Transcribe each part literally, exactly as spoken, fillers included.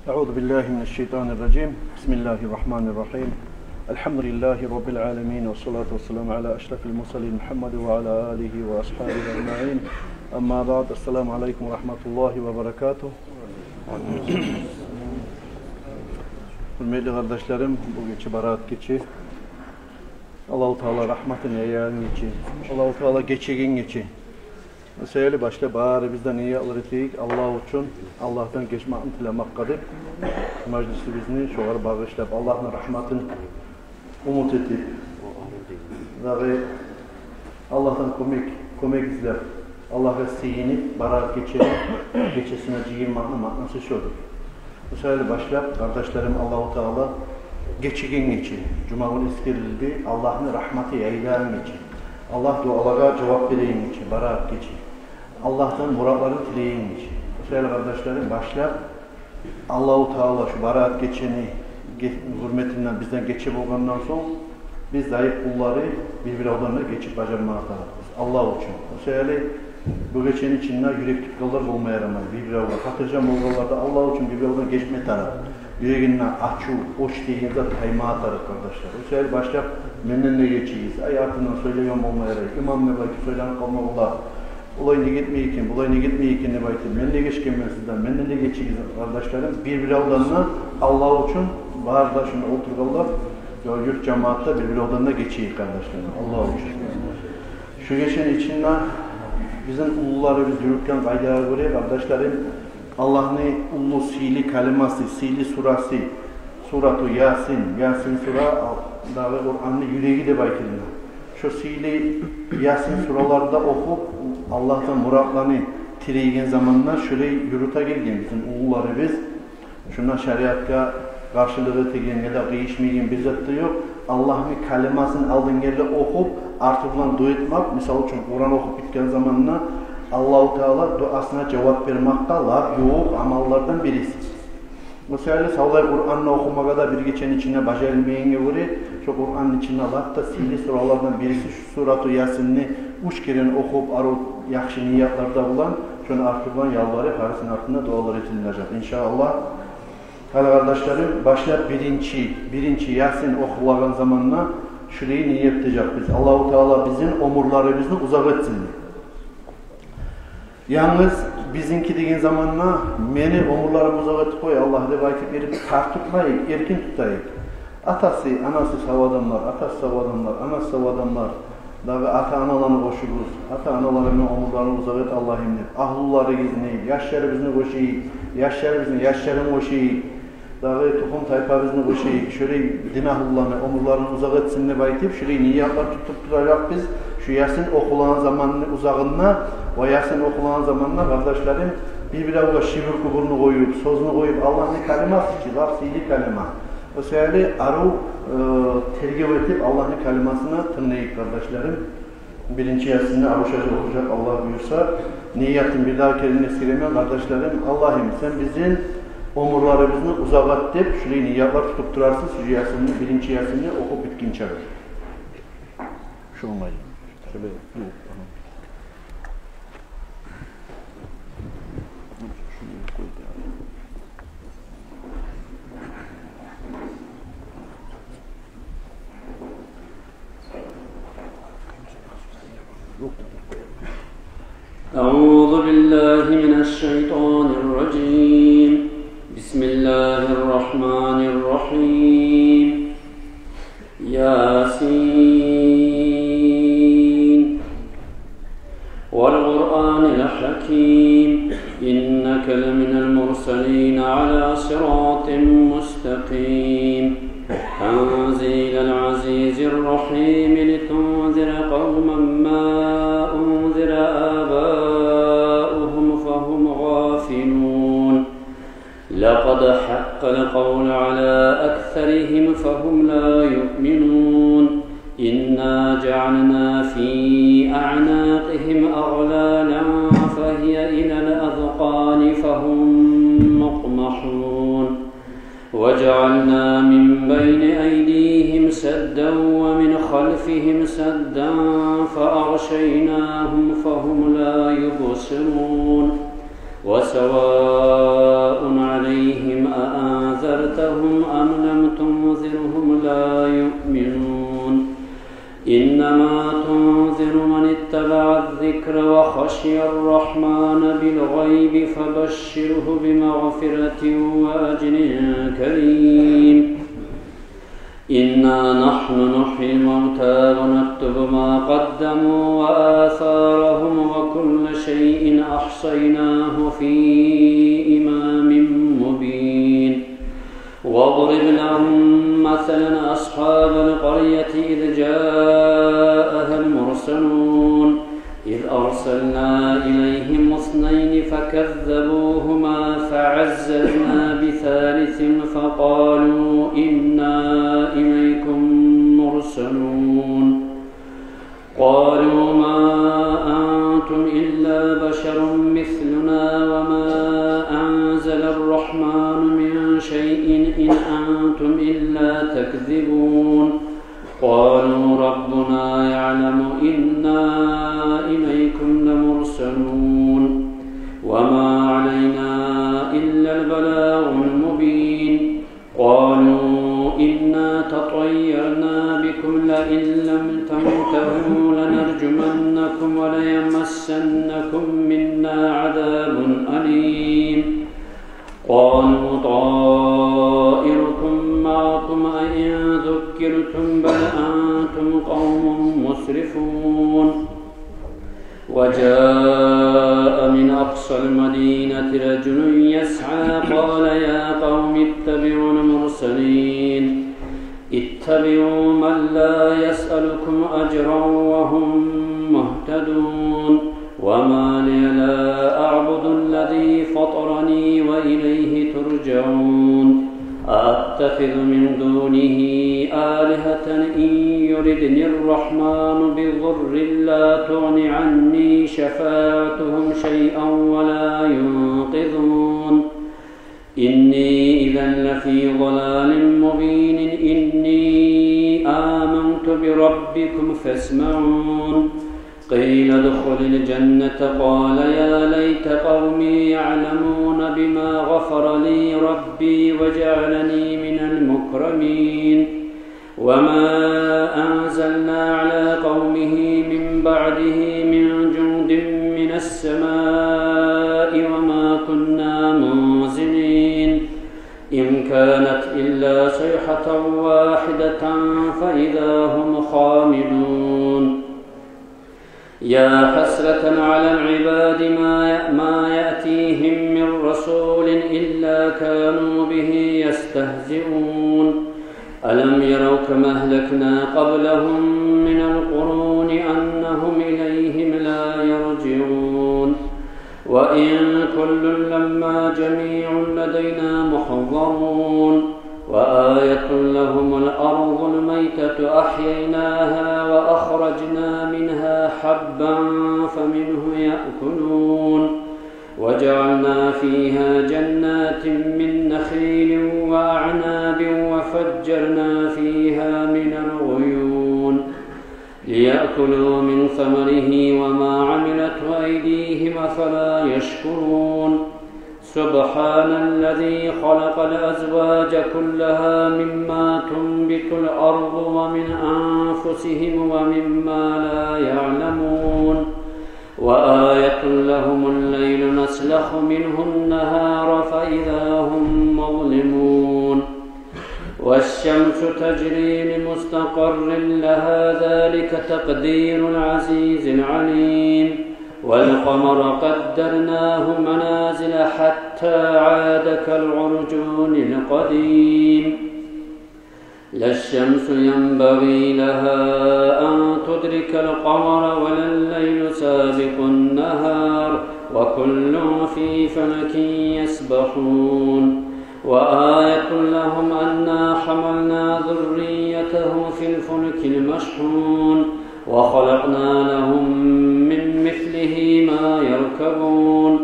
أعوذ بالله من الشيطان الرجيم. بسم الله الرحمن الرحيم. الحمد لله رب العالمين، والصلاة والسلام على أشرف المرسلين محمد وعلى آله وأصحابه أجمعين. أما بعد، السلام عليكم ورحمة الله وبركاته. Гьюрметли къардашларым, бу гече бараат гече, Аллагьу Таала рагьматын яягъан гече, Аллагьу Таала гечеген гече. Шо саялы башлап барыбыз да ниятлар этейик Аллагь учун, Аллагьдан гечмекни тилемекге деп, мажлисибизни шогъар багъышлап, Аллагьны рагьматын умут этип, дагъы Аллагьдан кёмек, кёмек излеп, Аллагьгъа сююнюп, бараат гечени гечесине жыйылмакъны маънасы шодур. Шо саялы башлап, къардашларым, Аллагьу Таала гечеген гече, жумагюн эсгерилди, Аллагьны рагьматы яйылгъан гече, Аллагь дуалагъа жавап береген гече, бараат гече, Аллагьдан муратларын тилеген гече. Шо саялы, къардашларым, башлап Аллагьу Таала шо бараат гечени ге-, гьюрметинден бизден гече болгъандан сонг, биз зайып къуллары бир-биревден де гечип бажармагъа тарыкъбыз Аллагь учун. Шо саялы бу гечени ичинде юрек тутгъанлар болма ярамай, бир-биревге хатиржан болгъанлар да Аллагь учун бир-биревден гечме тарыкъ. Юрегинде ачув, оьч деген зат таймагъа тарыкъ, къардашлар. Шо саялы башлап менден де гечигиз, ай, артындан сёйлеген болма ярай, имам деп айтып сёйленип къалма бола. Олай неге этмей экен, булай неге этмей экен деп айтып, мен де гечгенмен сизден, менден де гечигиз, къардашларым. Бир-биревден де Аллагь учун, бары да шунда олтургъанлар, ё, юрт жамаат да бир-биревден де гечейик, къардашларым, Аллагь учун. Шо гечени ичинде бизин уллуларыбыз юрютген къайдагъа гёре, къардашларым, Аллагьны уллу сыйлы каламасы, сыйлы сурасы, сурату Ясин, Ясин сура, ал-, дагъы Къуранны юреги деп айтылына. Шо сыйлы Ясин сураларда охуп, Аллагьдан муратланы тилейген заманда шолай юрюте гелген бизин уллуларыбыз. Шунда шариатгъа къаршылыкъ этеген яда къыйышмайгъан бир зат да ёкъ. Аллагьны каламасын алдын геле охуп, арты булан дуа этмек, мисал учун, Къуран охуп битген заманда Аллагьу Таала дуасына жавап бермекге лап ювукъ амаллардан бириси. Шо саялы савлай Къуранны охумагъа да бир гечени ичинде бажарылмайгъангъа гёре, шо Къуранны ичинде лап да сыйлы суралардан бириси шо сурату Ясинни уьч керен охуп, арив яхшы ниятлар да булан, шону арты булан ялбарып, гьарисини артында дуалар этилинежек, иншааллагь. Гьали, къардашларым, башлап биринчи, биринчи Ясин охулагъан заманда шулай ният этежекбиз: Аллагьу Таала бизин оьмюрлерибизни узакъ этсин деп. Янгыз бизинки деген заманда, мени оьмюрлерим узакъ этип къой, Аллагь, деп айтып берип, тартынмайыкъ, эркин тутайыкъ. Атасы, анасы сав адамлар, атасы сав адамлар, анасы сав адамлар, дагъы ата-аналаны къошугъуз. Ата-аналарыны оьмюрлерин узакъ эт, Аллагьым, деп, агьлюлерибизни, яшларыбызны къошайыкъ, яшларыбызны яшларын къошайыкъ. Дагъы тухум-тайпабызны къошайыкъ, шолай дин агьлюлени оьмюрлерин узакъ этсин деп айтып, шолай ниятлар тутуп туралыкъбыз. Шу Ясин охулагъан заманны узагъында ва Ясин охулагъан заманда, къардашларым, бир-биревге шыбыр-кюбюрню къоюп, сёзню къоюп, Аллагьны каламасы чы, лап сыйлы калама. Шо саялы арив, э, тергев этип, Аллагьны каламасына тынглайыкъ, къардашларым. Биринчи Ясинни арив шажа болажакъ, Аллагь буюрса. Ниятым бирдагъы керен эсгеремен, къардашларым, Аллагьым, сен бизин оьмюрлерибизни узакъ эт деп, шулай ниятлар тутуп турарсыз, шу Ясинни, биринчи Ясинни охуп битгинче. Шо онгайлы. Шолай. أعوذ بالله من الشيطان الرجيم. بسم الله الرحمن الرحيم. يس. والقرآن الحكيم. إنك لمن المرسلين على صراط مستقيم. تنزيل العزيز الرحيم. لتنذر قوما ما أنذر آباؤهم فهم غافلون. لقد حق القول على أكثرهم فهم لا يؤمنون. إنا جعلنا في أعناقهم أغلالا فهي إلى الأذقان فهم مقمحون. وجعلنا من بين أيديهم سدا ومن خلفهم سدا فأغشيناهم فهم لا يبصرون. وسواء عليهم أأنذرتهم خشي الرحمن بالغيب فبشره بمغفرة وأجر كريم. إنا نحن نحيي الموتى ونكتب ما قدموا وآثارهم وكل شيء أحصيناه في إمام مبين. واضرب لهم مثلا أصحاب القرية إذ جاءها المرسلون. إذ أرسلنا إليهم اثنين فكذبوهما فعززنا بثالث فقالوا إنا إليكم مرسلون. قالوا ما أنتم إلا بشر مثلنا وما أنزل الرحمن من شيء إن أنتم إلا تكذبون. قالوا ربنا يعلم إنا إليكم لمرسلون. وما علينا إلا البلاغ المبين. قالوا إنا تطيرنا بكم لئن لم تنتهوا لنرجمنكم وليمسنكم منا عذاب أليم. قالوا طائركم معكم أئن ذكرتم بل أنتم قوم مسرفون. وجاء من أقصى المدينة رجل يسعى قال يا قوم اتبعوا المرسلين. اتبعوا من لا يسألكم أجرا وهم مهتدون. وما لي لا أعبد الذي فطرني وإليه ترجعون. أأتخذ من دونه آلهة إن يردن الرحمن بضر لا تغن عني شفاعتهم شيئا ولا ينقذون. إني إذا لفي ضلال مبين. إني آمنت بربكم فاسمعون. قيل ادخل الجنة قال يا ليت قومي يعلمون بما غفر لي ربي وجعلني من المكرمين. وما أنزلنا على قومه من بعده من جند من السماء وما كنا منزلين. إن كانت إلا صيحة واحدة فإذا هم خامدون. يا حسرة على العباد ما ي-، ما يأتيهم من رسول إلا كانوا به يستهزئون. ألم يروا كم أهلكنا قبلهم من القرون أنهم إليهم لا يرجعون. وإن كل لما جميع لدينا محضرون. وآية لهم الأرض الميتة أحييناها وأخرجنا منها حبا فمنه يأكلون. وجعلنا فيها جنات من نخيل وأعناب وفجرنا فيها من العيون. ليأكلوا من ثمره وما عملته أيديهم أفلا يشكرون. سبحان الذي خلق الأزواج كلها مما تنبت الأرض ومن أنفسهم ومما لا يعلمون. وآية لهم الليل نسلخ منه النهار فإذا هم مظلمون. والشمس تجري لمستقر لها ذلك تقدير العزيز العليم. والقمر قدرناه منازل حتى عاد كالعرجون القديم. لا الشمس ينبغي لها أن تدرك القمر ولا الليل سابق النهار وكل في فلك يسبحون. وآية لهم أنا حملنا ذريتهم في الفلك المشحون وخلقنا لهم من مثله ما يركبون.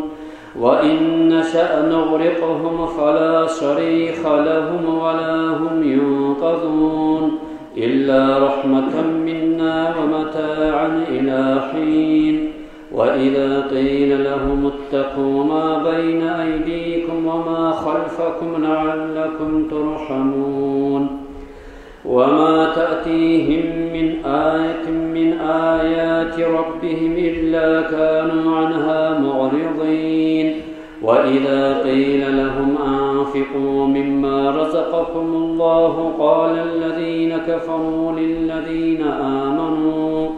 وإن نشأ نغرقهم فلا صريخ لهم ولا هم ينقذون. إلا رحمة منا ومتاعا إلى حين. وإذا قيل لهم اتقوا ما بين أيديكم وما خلفكم لعلكم ترحمون. وما تأتيهم من آية من آيات ربهم إلا كانوا عنها معرضين. وإذا قيل لهم أنفقوا مما رزقكم الله قال الذين كفروا للذين آمنوا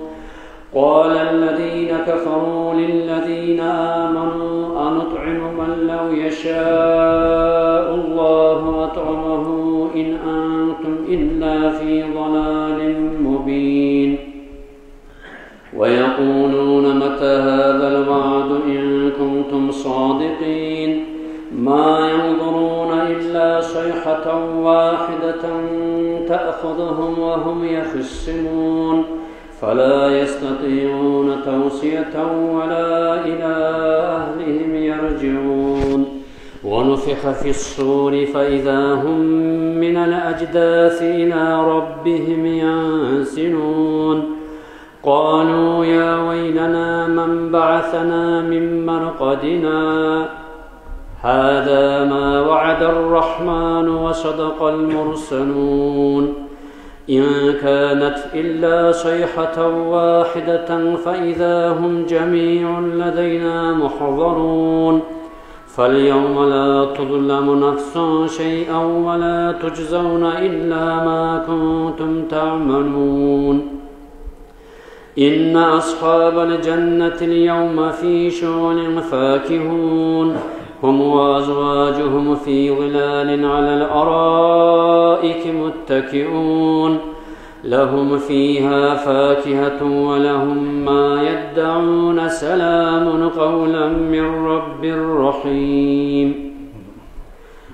قال الذين كفروا للذين آمنوا أنطعم من لو يشاء الله أطعمه إن أنتم إلا في ضلال مبين. ويقولون متى هذا الوعد إن كنتم صادقين. ما ينظرون إلا صيحة واحدة تأخذهم وهم يخصمون. فلا يستطيعون توصية ولا إلى أهلهم يرجعون. ونفخ في الصور فإذا هم من الأجداث إلى ربهم ينسلون. قالوا يا ويلنا من بعثنا من مرقدنا. هذا ما وعد الرحمن وصدق المرسلون. إن كانت إلا صيحة واحدة فإذا هم جميع لدينا محضرون. فاليوم لا تظلم نفس شيئا ولا تجزون إلا ما كنتم تعملون. إن أصحاب الجنة اليوم في شغل فاكهون. هم وأزواجهم في ظلال على الأرائك متكئون. لهم فيها فاكهة ولهم ما يدعون. سلام قولا من رب رحيم.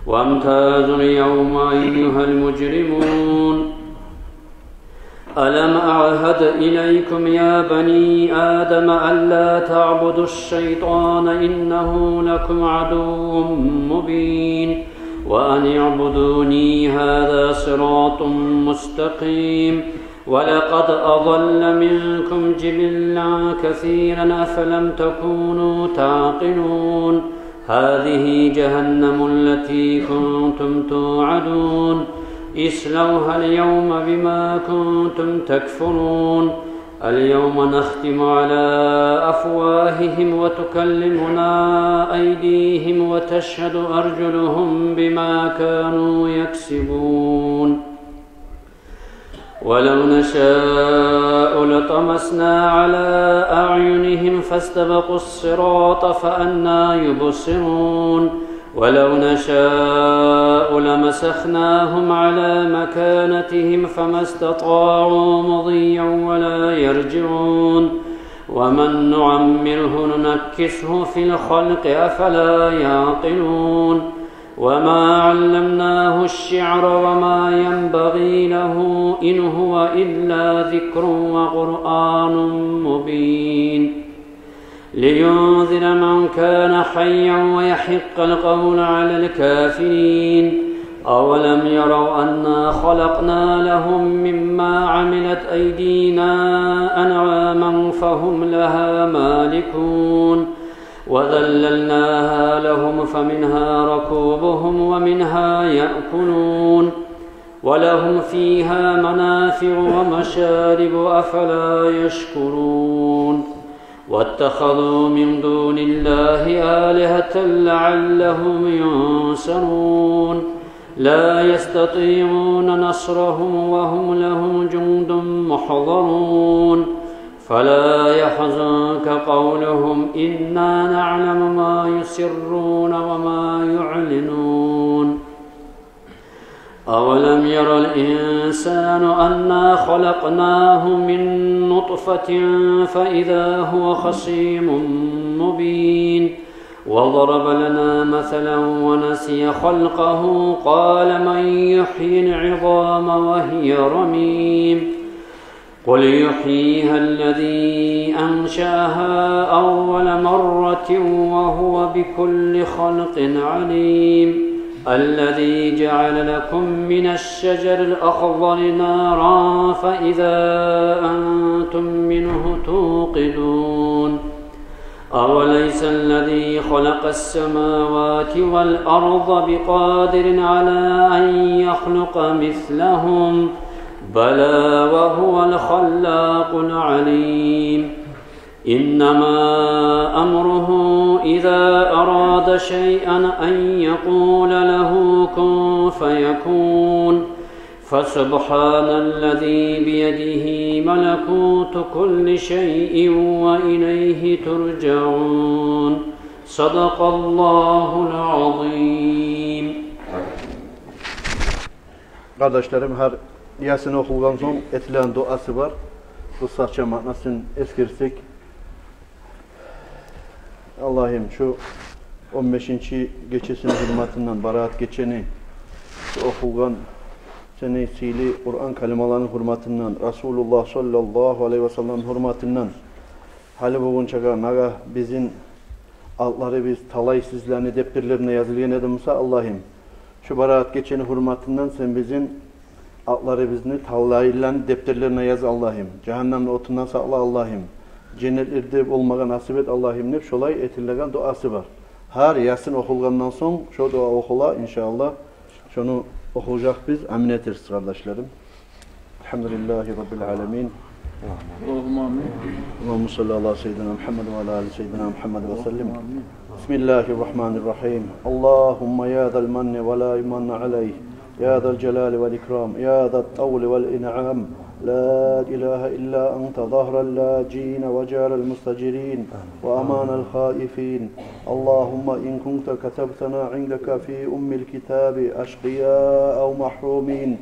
وامتازوا اليوم أيها المجرمون. ألم أعهد إليكم يا بني آدم ألا تعبدوا الشيطان إنه لكم عدو مبين. وأن اعبدوني هذا صراط مستقيم. ولقد أضل منكم جبلا كثيرا أفلم تكونوا تعقلون. هذه جهنم التي كنتم توعدون. اصلوها اليوم بما كنتم تكفرون. اليوم نختم على أفواههم وتكلمنا أيديهم وتشهد أرجلهم بما كانوا يكسبون. ولو نشاء لطمسنا على أعينهم فاستبقوا الصراط فأنى يبصرون. ولو نشاء لمسخناهم على مكانتهم فما استطاعوا مضيا ولا يرجعون. ومن نعمره ننكسه في الخلق أفلا يعقلون. وما علمناه الشعر وما ينبغي له إن هو إلا ذكر وقرآن مبين. لينذر من كان حيا ويحق القول على الكافرين. أولم يروا أنا خلقنا لهم مما عملت أيدينا أنعاما فهم لها مالكون. وذللناها لهم فمنها ركوبهم ومنها يأكلون. ولهم فيها منافع ومشارب أفلا يشكرون. واتخذوا من دون الله آلهة لعلهم ينصرون. لا يستطيعون نصرهم وهم لهم جند محضرون. فلا يحزنك قولهم إنا نعلم ما يسرون وما يعلنون. أولم ير الإنسان أنا خلقناه من نطفة فإذا هو خصيم مبين. وضرب لنا مثلا ونسي خلقه قال من يحيي العظام وهي رميم. قل يحييها الذي أنشأها أول مرة وهو بكل خلق عليم. الذي جعل لكم من الشجر الأخضر نارا فإذا أنتم منه توقدون. أوليس الذي خلق السماوات والأرض بقادر على أن يخلق مثلهم بلى وهو الخلاق العليم. إنما أمره إذا أراد شيئا أن يقول له كن فيكون. فسبحان الذي بيده ملكوت كل شيء وإليه ترجعون. صدق الله العظيم. Къардашларым, гьар Ясин охулгъан сонг этилеген дуасы бар. Къысгъача маънасын эсгерсек, Аллагьым, шу он бешинчи гечесини гьюрматындан, Бараат гечени, шу охулгъан сени сыйлы Къуран калималарыны гьюрматындан, Расулуллагь саллаллагьу алайгьи васалламны гьюрматындан, гьали бугюнчагъа нагагь бизин атларыбыз талайсызланы дептерлерине язылгъан эди буса, Аллагьым, шу Бараат гечени гьюрматындан сен бизин атларыбызны талайлыланы дептерлерине яз, Аллагьым. Жагьаннемни отундан сакъла, Аллагьым. Женнетлерде болмагъа насип эт, Аллагьым, деп шолай этилеген дуасы бар. Гьар Ясин охулгъандан сонг шо дуа охула, иншааллагь. Шону охужакъбыз, амин этерсиз, къардашларым. الحمد لله رب العالمين. اللهم آمين. اللهم صل على سيدنا محمد وعلى آل سيدنا محمد وسلم. اللهم آمين. بسم الله الرحمن الرحيم. اللهم يا ذا المن ولا يمن عليه، يا ذا الجلال والإكرام، يا ذا الطول والإنعام، لا إله إلا أنت، ظهر اللاجين وجار المستجيرين وأمان الخائفين. اللهم إن كنت كتبتنا عندك في أم الكتاب أشقياء أو محرومين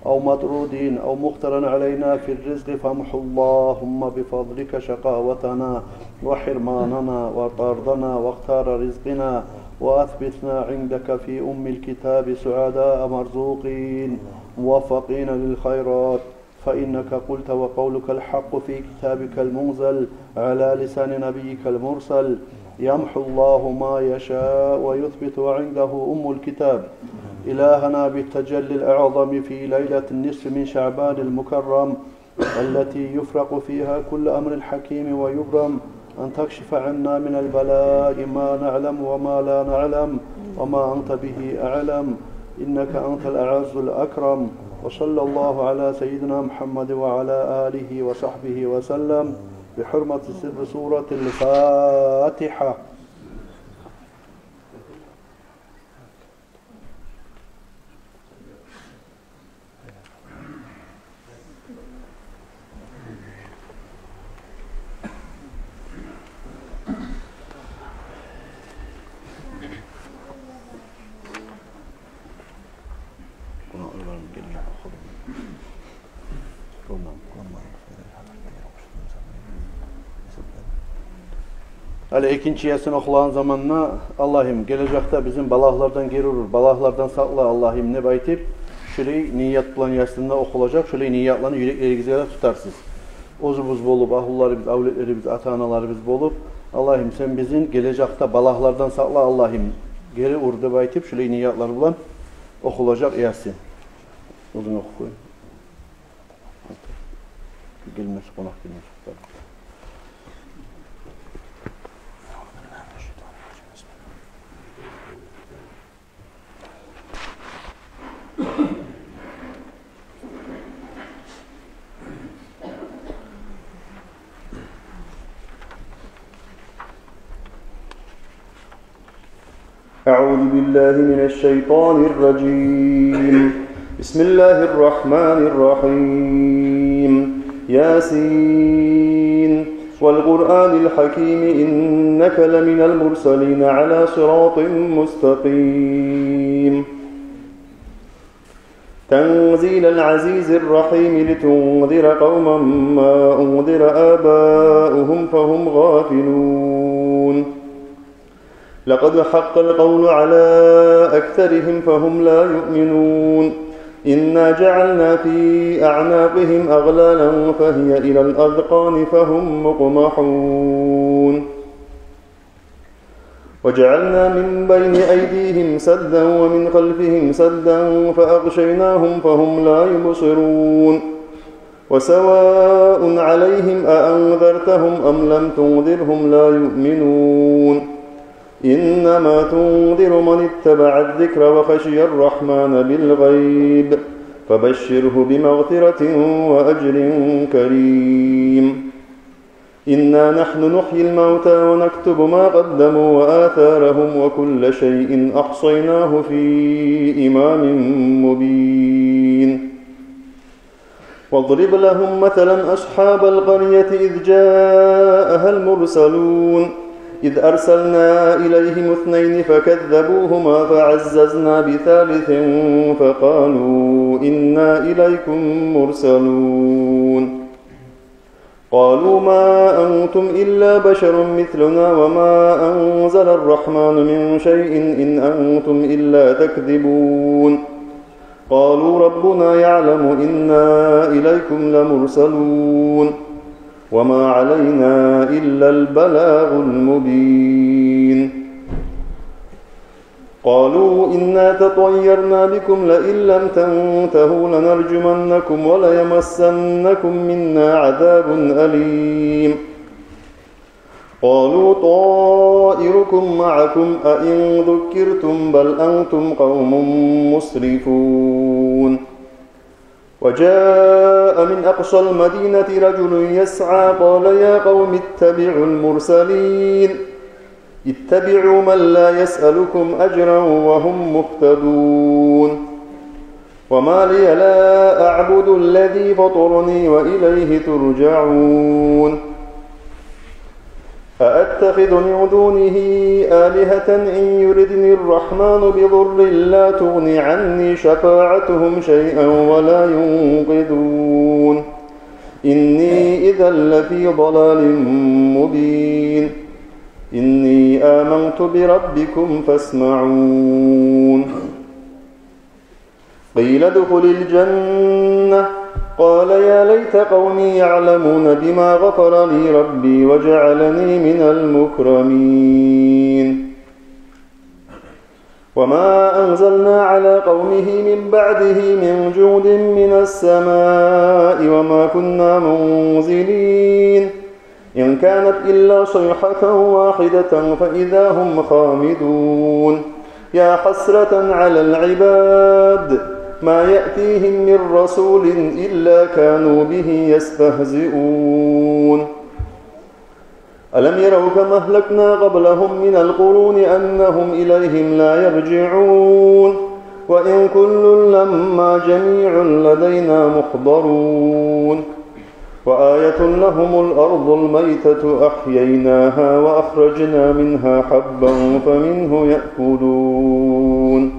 أو مطرودين أو مخترا علينا في الرزق، فامح اللهم بفضلك شقاوتنا وحرماننا وطردنا واختار رزقنا، وأثبتنا عندك في أم الكتاب سعداء مرزوقين موفقين للخيرات، فإنك قلت وقولك الحق في كتابك المنزل على لسان نبيك المرسل، يمحو الله ما يشاء ويثبت وعنده أم الكتاب. إلهنا بالتجلي الأعظم في ليلة النصف من شعبان المكرم، التي يفرق فيها كل أمر حكيم ويبرم، أن تكشف عنا من البلاء ما نعلم وما لا نعلم، وما أنت به أعلم، إنك أنت الأعز الأكرم. وصلى الله على سيدنا محمد وعلى آله وصحبه وسلم، بحرمة سر سورة الفاتحة. Гьали экинчи Ясин охулагъан заманда, Аллагьым, гележекде бизин балагьлардан гери урур, балагьлардан сакъла, Аллагьым, деп айтып, шулай ният булан Ясин де охулажакъ, шулай ниятланы юреклеригизге де тутарсыз. Оьзюбюз болуп, агьлюлерибиз, авлетлерибиз, ата-аналарыбыз болуп, Аллагьым, сен бизин гележекде балагьлардан сакъла, Аллагьым, гери ур деп айтып, шулай ниятлар булан охулажакъ Ясин. Оьзюнг охуй. Гелмесе, къонакъ гелмесе. أعوذ بالله من الشيطان الرجيم. بسم الله الرحمن الرحيم. ياسين. والقرآن الحكيم إنك لمن المرسلين على صراط مستقيم. تنزيل العزيز الرحيم لتنذر قوما ما أنذر آباؤهم فهم غافلون. لقد حق القول على أكثرهم فهم لا يؤمنون. إنا جعلنا في أعناقهم أغلالا فهي إلى الأذقان فهم مقمحون. وجعلنا من بين أيديهم سدا ومن خلفهم سدا فأغشيناهم فهم لا يبصرون. وسواء عليهم أأنذرتهم أم لم تنذرهم لا يؤمنون. إنما تنذر من اتبع الذكر وخشي الرحمن بالغيب. فبشره بمغفرة وأجر كريم. إنا نحن نحيي الموتى ونكتب ما قدموا وآثارهم وكل شيء أحصيناه في إمام مبين. واضرب لهم مثلا أصحاب القرية إذ جاءها المرسلون. إذ أرسلنا إليهم اثنين فكذبوهما فعززنا بثالث فقالوا إنا إليكم مرسلون. قالوا ما أنتم إلا بشر مثلنا وما أنزل الرحمن من شيء إن أنتم إلا تكذبون. قالوا ربنا يعلم إنا إليكم لمرسلون وما علينا إلا البلاغ المبين. قالوا إنا تطيرنا بكم لئن لم تنتهوا لنرجمنكم وليمسنكم منا عذاب أليم. قالوا طائركم معكم أئن ذكرتم بل أنتم قوم مسرفون. وجاء من أقصى المدينة رجل يسعى قال يا قوم اتبعوا المرسلين. اتبعوا من لا يسألكم أجرا وهم مهتدون. وما لي لا أعبد الذي فطرني وإليه ترجعون. أأتخذ من دونه آلهة إن يردن الرحمن بضر لا تغن عني شفاعتهم شيئا ولا ينقذون. إني إذا لفي ضلال مبين. إني آمنت بربكم فاسمعون. قيل ادخل الجنة. قال يا ليت قومي يعلمون بما غفر لي ربي وجعلني من المكرمين. وما أنزلنا على قومه من بعده من جود من السماء وما كنا منزلين. إن كانت إلا صيحة واحدة فإذا هم خامدون. يا حسرة على العباد ما يأتيهم من رسول إلا كانوا به يستهزئون. ألم يروا كم أهلكنا قبلهم من القرون أنهم إليهم لا يرجعون. وإن كل لما جميع لدينا محضرون. وآية لهم الأرض الميتة أحييناها وأخرجنا منها حبا فمنه يأكلون.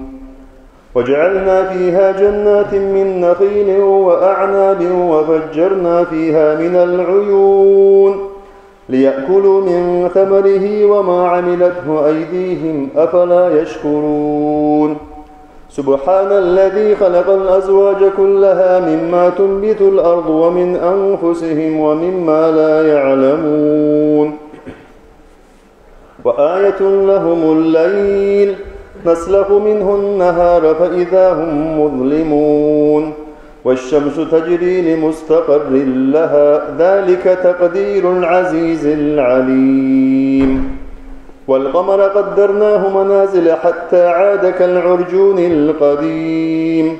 وجعلنا فيها جنات من نخيل وأعناب وفجرنا فيها من العيون ليأكلوا من ثمره وما عملته أيديهم أفلا يشكرون. سبحان الذي خلق الأزواج كلها مما تنبت الأرض ومن أنفسهم ومما لا يعلمون. وآية لهم الليل نسلخ منه النهار فإذا هم مظلمون. والشمس تجري لمستقر لها ذلك تقدير العزيز العليم. والقمر قدرناه منازل حتى عاد كالعرجون القديم.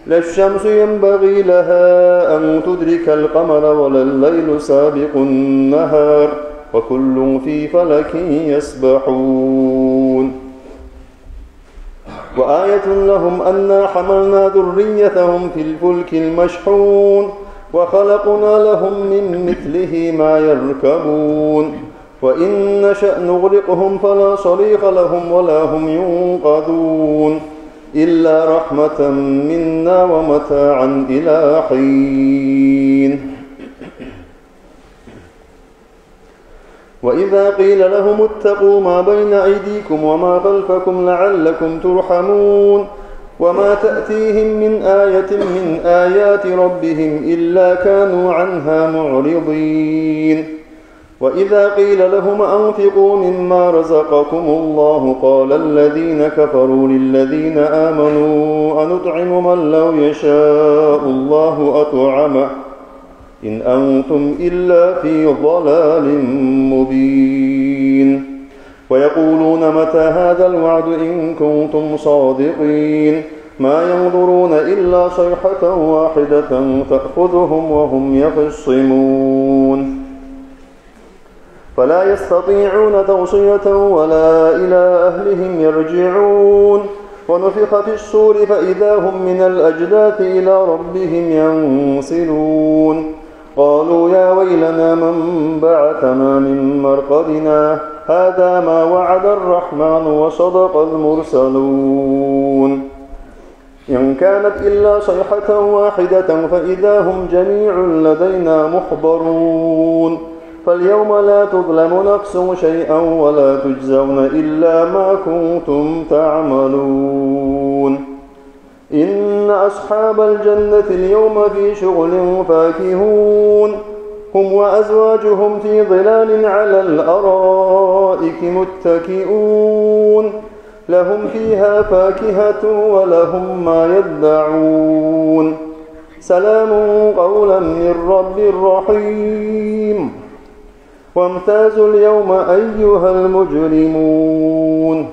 لا الشمس ينبغي لها أن تدرك القمر ولا الليل سابق النهار وكل في فلك يسبحون. وآية لهم أنا حملنا ذريتهم في الفلك المشحون وخلقنا لهم من مثله ما يركبون. وإن نشأ نغرقهم فلا صريخ لهم ولا هم ينقذون. إلا رحمة منا ومتاعا إلى حين. وإذا قيل لهم اتقوا ما بين أيديكم وما خلفكم لعلكم ترحمون. وما تأتيهم من آية من آيات ربهم إلا كانوا عنها معرضين. وإذا قيل لهم أنفقوا مما رزقكم الله قال الذين كفروا للذين آمنوا أنطعم من لو يشاء الله أطعمه إن أنتم إلا في ضلال مبين. ويقولون متى هذا الوعد إن كنتم صادقين. ما ينظرون إلا صيحة واحدة تأخذهم وهم يخصمون. فلا يستطيعون توصية ولا إلى أهلهم يرجعون. ونفخ في الصور فإذا هم من الأجداث إلى ربهم ينسلون. قالوا يا ويلنا من بعثنا من مرقدنا. هذا ما وعد الرحمن وصدق المرسلون. إن كانت إلا صيحة واحدة فإذا هم جميع لدينا محضرون. فاليوم لا تظلم نفس شيئا ولا تجزون إلا ما كنتم تعملون. إن أصحاب الجنة اليوم في شغل فاكهون. هم وأزواجهم في ظلال على الأرائك متكئون. لهم فيها فاكهة ولهم ما يدعون. سلام قولا من رب رحيم. وامتازوا اليوم أيها المجرمون.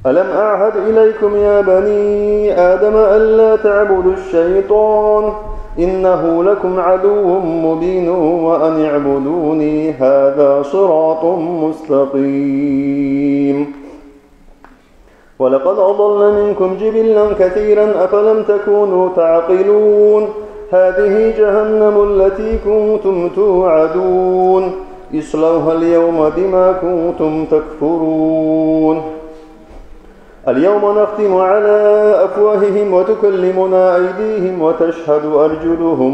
ألم أعهد إليكم يا بني آدم ألا تعبدوا الشيطان إنه لكم عدو مبين وأن اعبدوني هذا صراط مستقيم. ولقد أضل منكم جبلا كثيرا أفلم تكونوا تعقلون. هذه جهنم التي كنتم توعدون. اصلوها اليوم بما كنتم تكفرون. اليوم نختم على أفواههم وتكلمنا أيديهم وتشهد أرجلهم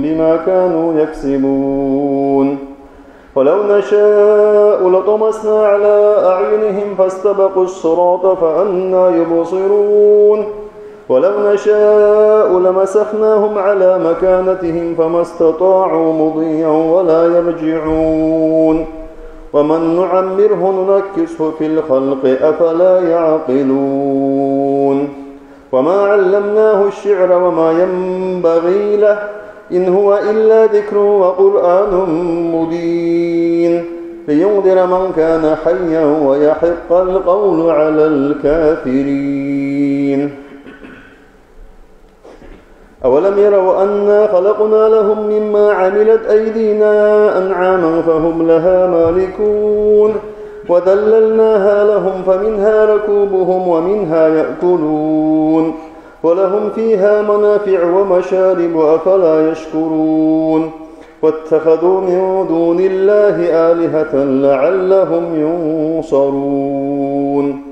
بما كانوا يكسبون. ولو نشاء لطمسنا على أعينهم فاستبقوا الصراط فأنى يبصرون. ولو نشاء لمسخناهم على مكانتهم فما استطاعوا مضيا ولا يرجعون. ومن نعمره ننكسه في الخلق أفلا يعقلون. وما علمناه الشعر وما ينبغي له إن هو إلا ذكر وقرآن مبين لينذر من كان حيا ويحق القول على الكافرين. أولم يروا أنا خلقنا لهم مما عملت أيدينا أنعاما فهم لها مالكون وذللناها لهم فمنها ركوبهم ومنها يأكلون ولهم فيها منافع ومشارب أفلا يشكرون. واتخذوا من دون الله آلهة لعلهم ينصرون.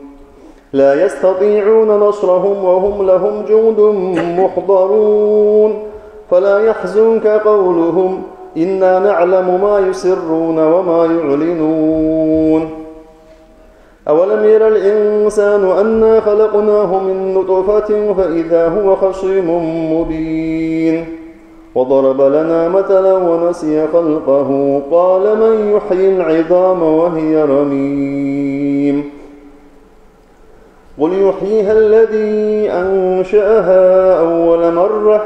لا يستطيعون نصرهم وهم لهم جند محضرون. فلا يحزنك قولهم إنا نعلم ما يسرون وما يعلنون. أولم ير الإنسان أنا خلقناه من نطفة فإذا هو خصيم مبين. وضرب لنا مثلا ونسي خلقه قال من يحيي العظام وهي رميم. قل يحييها الذي أنشأها أول مرة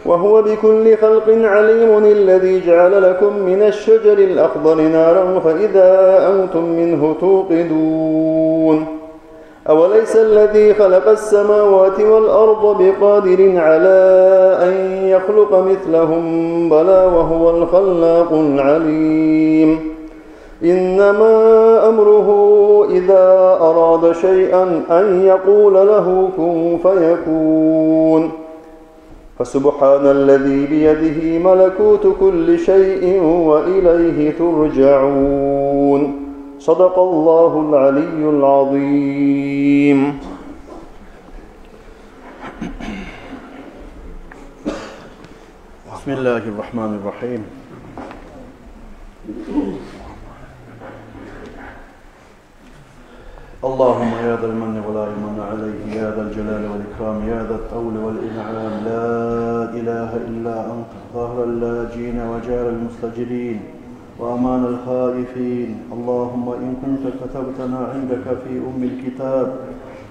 وهو بكل خلق عليم الذي جعل لكم من الشجر الأخضر نارا فإذا أنتم منه توقدون. أوليس الذي خلق السماوات والأرض بقادر على أن يخلق مثلهم بلى وهو الخلاق العليم. إنما أمره إذا أراد شيئا أن يقول له كن فيكون. فسبحان الذي بيده ملكوت كل شيء وإليه ترجعون. صدق الله العلي العظيم. بسم الله الرحمن الرحيم. اللهم يا ذا المن ولا يمن عليه، يا ذا الجلال والإكرام، يا ذا الطول والإنعام، لا إله إلا أنت، ظهر اللاجين وجار المستجرين، وأمان الخائفين. اللهم إن كنت كتبتنا عندك في أم الكتاب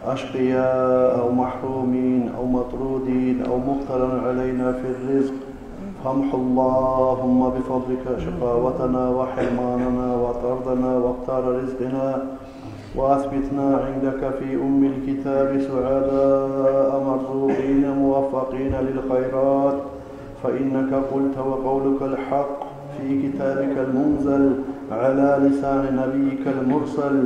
أشقياء أو محرومين أو مطرودين أو مبتلى علينا في الرزق، فامح اللهم بفضلك شقاوتنا وحرماننا وطردنا وأقطار رزقنا وأثبتنا عندك في أم الكتاب سعداء مرزوقين موفقين للخيرات، فإنك قلت وقولك الحق في كتابك المنزل على لسان نبيك المرسل،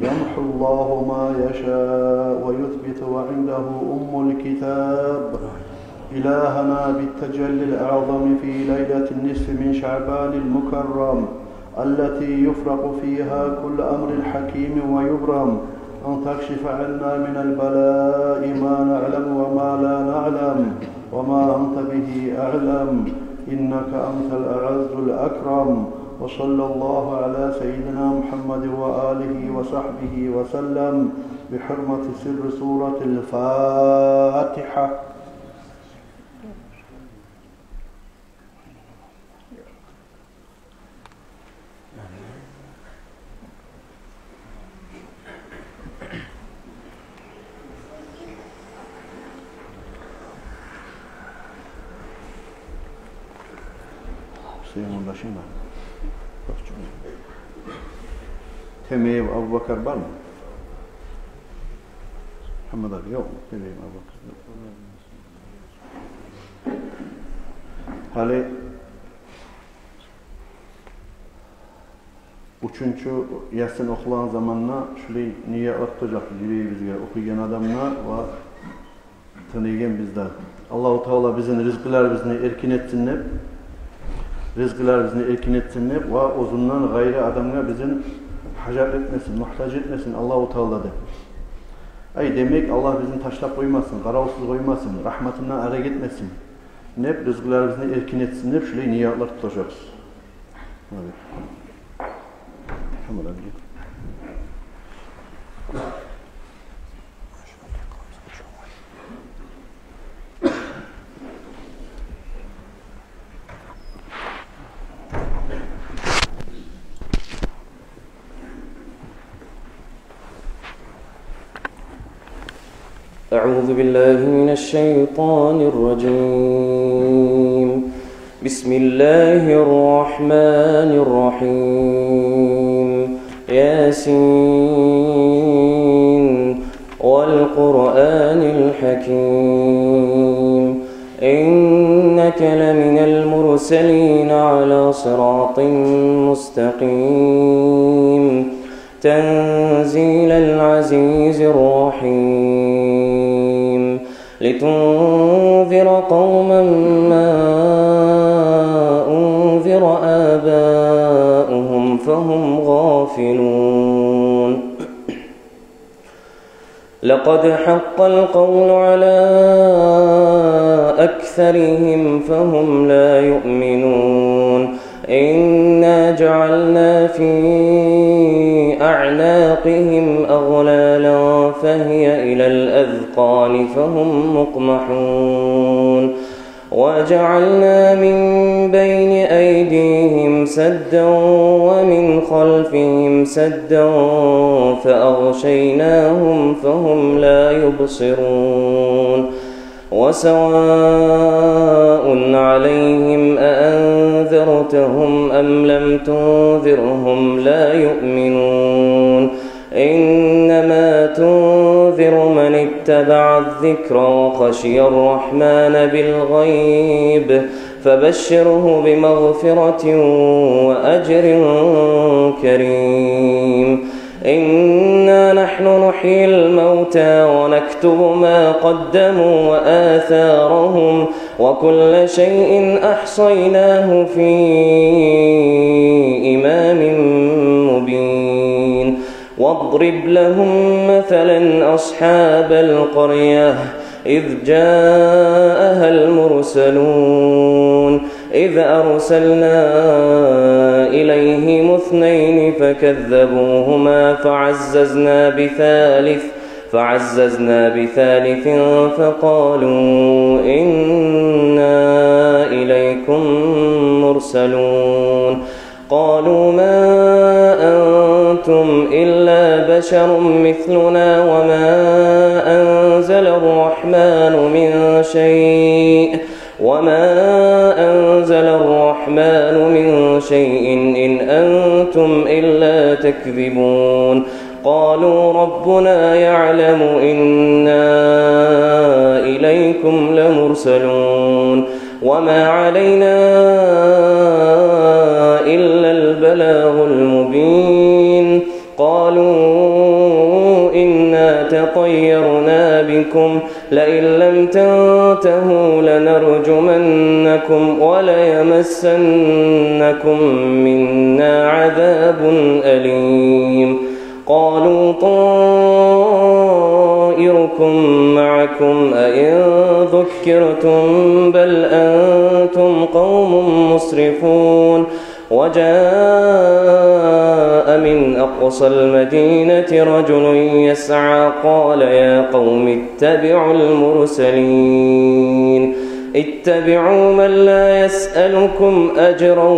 يمحو الله ما يشاء ويثبت وعنده أم الكتاب. إلهنا بالتجلي الأعظم في ليلة النصف من شعبان المكرم، التي يفرق فيها كل أمر حكيم ويبرم، أن تكشف عنا من البلاء ما نعلم وما لا نعلم، وما أنت به أعلم، إنك أنت الأعز الأكرم. وصلى الله على سيدنا محمد وآله وصحبه وسلم بحرمة سر سورة الفاتحة. Hüseyin yoldaşım var. Bak, çok. Temeyev Abubakar var mı? Muhammed Ali yok mu? Temeyev Abubakar yok. Гьали уьчюнчю Ясин охулагъан заманда шулай ниятлар тутажакъбыз юрегибизге, охуйгъан адам да ва тынглайгъан биз де. Аллагьу Таала бизин ризкъыларыбызны эркин этсин деп, ризкъыларыбызны эркин этсин деп ва оьзюнден къайры адамгъа бизин гьажат этмесин, мугьтаж этмесин Аллагьу Таала деп. Ай, демек, Аллагь бизин ташлап къоймасын, къаравсуз къоймасын, рагьматындан арек этмесин деп, ризкъыларыбызны эркин этсин деп, шулай ниятлар тутажакъбыз. أعوذ بالله من الشيطان الرجيم. بسم الله الرحمن الرحيم. ياسين والقرآن الحكيم. إنك لمن المرسلين على صراط مستقيم. تنزيل العزيز الرحيم. لتنذر قوما ما أنذر آباؤهم فهم غافلون. لقد حق القول على أكثرهم فهم لا يؤمنون. إنا جعلنا في أعناقهم أغلالا فهي إلى الأذقان فهم مقمحون. وجعلنا من بين أيديهم سدا ومن خلفهم سدا فأغشيناهم فهم لا يبصرون. وسواء عليهم أأنذرتهم أم لم تنذرهم لا يؤمنون. إنما تنذر من اتبع الذكر وخشي الرحمن بالغيب فبشره بمغفرة وأجر كريم. إنا نحن نحيي الموتى ونكتب ما قدموا وآثارهم وكل شيء أحصيناه في إمام مبين. واضرب لهم مثلا أصحاب القرية إذ جاءها المرسلون إذ أرسلنا إليهم اثنين فكذبوهما فعززنا بثالث فعززنا بثالث فقالوا إنا إليكم مرسلون. قالوا ما أنتم إلا بشر مثلنا وما أنزل الرحمن من شيء، وما أنزل الرحمن من شيء إن أنتم إلا تكذبون. قال قالوا ربنا يعلم إنا إليكم لمرسلون. وما علينا إلا البلاغ المبين. قالوا إنا تطيرنا بكم لئن لم تنتهوا لنرجمنكم وليمسنكم منا عذاب أليم. قالوا طائركم معكم أئن ذكرتم بل أنتم قوم مسرفون. وجاء من أقصى المدينة رجل يسعى قال يا قوم اتبعوا المرسلين. اتبعوا من لا يسألكم أجرا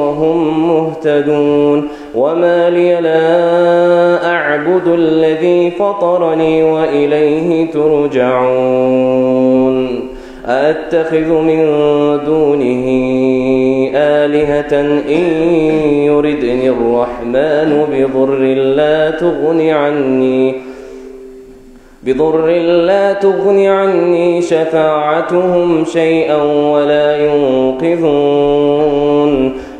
وهم مهتدون. وما لي لا أعبد الذي فطرني وإليه ترجعون. أأتخذ من دونه آلهة إن يردن الرحمن بضر لا تغن عني بضر لا تغن عني شفاعتهم شيئا ولا ينقذون.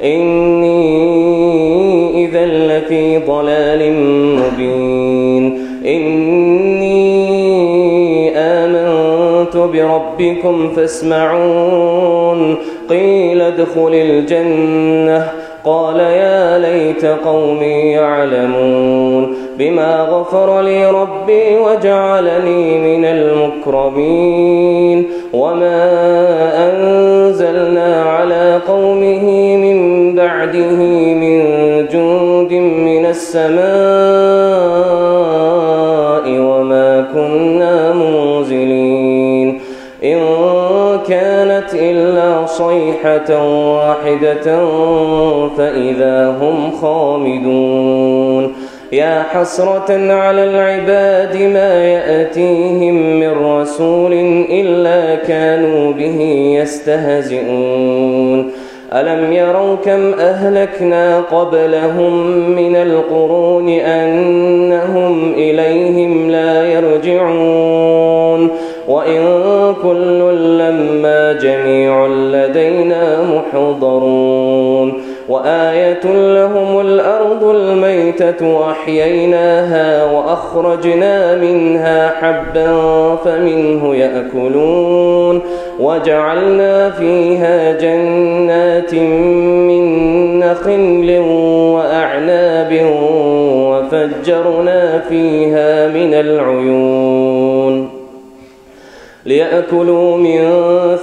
إني إذا لفي ضلال مبين. إني آمنت بربكم فاسمعون. قيل ادخل الجنة. قال يا ليت قومي يعلمون بما غفر لي ربي وجعلني من المكرمين. وما أنزلنا على قومه من بعده من جند من السماء وما كنا منزلين. إن كانت إلا صيحة واحدة فإذا هم خامدون. يا حسرة على العباد ما يأتيهم من رسول إلا كانوا به يستهزئون. ألم يروا كم أهلكنا قبلهم من القرون أنهم إليهم لا يرجعون. وإن كل لما جميع لدينا محضرون. وآية لهم الأرض الميتة أحييناها وأخرجنا منها حبا فمنه يأكلون. وجعلنا فيها جنات من نخيل وأعناب وفجرنا فيها من العيون. ليأكلوا من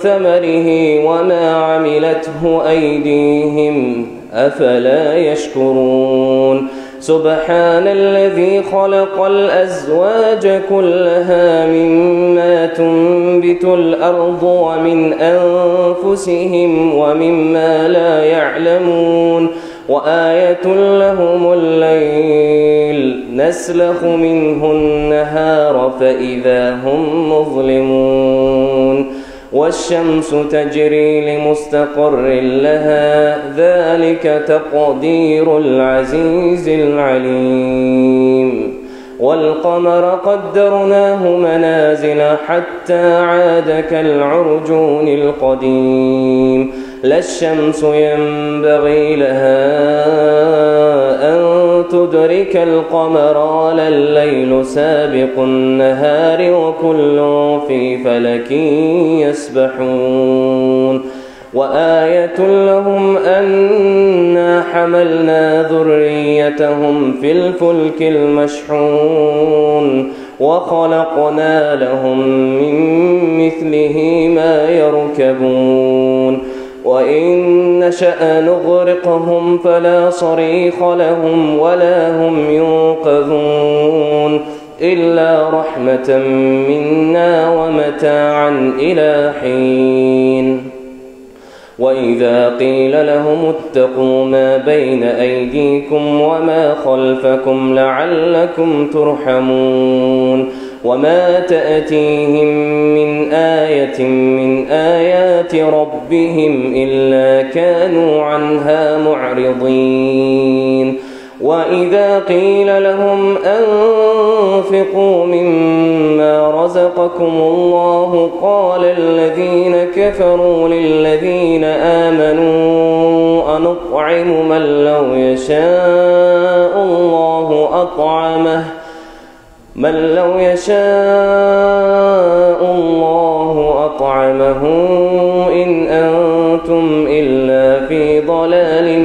ثمره وما عملته أيديهم أفلا يشكرون. سبحان الذي خلق الأزواج كلها مما تنبت الأرض ومن أنفسهم ومما لا يعلمون. وآية لهم الليل نسلخ منه النهار فإذا هم مظلمون. والشمس تجري لمستقر لها ذلك تقدير العزيز العليم. والقمر قدرناه منازل حتى عاد كالعرجون القديم. لا الشمس ينبغي لها أن تدرك القمر ولا الليل سابق النهار وكل في فلك يسبحون. وآية لهم أنا حملنا ذريتهم في الفلك المشحون وخلقنا لهم من مثله ما يركبون. وإن نشأ نغرقهم فلا صريخ لهم ولا هم ينقذون. إلا رحمة منا ومتاعا إلى حين. وإذا قيل لهم اتقوا ما بين أيديكم وما خلفكم لعلكم ترحمون. وما تأتيهم من آية من آيات ربهم إلا كانوا عنها معرضين. وإذا قيل لهم أنفقوا مما رزقكم الله قال الذين كفروا للذين آمنوا أنطعم من لو يشاء الله أطعمه من لو يشاء الله أطعمه إن أنتم إلا في ضلال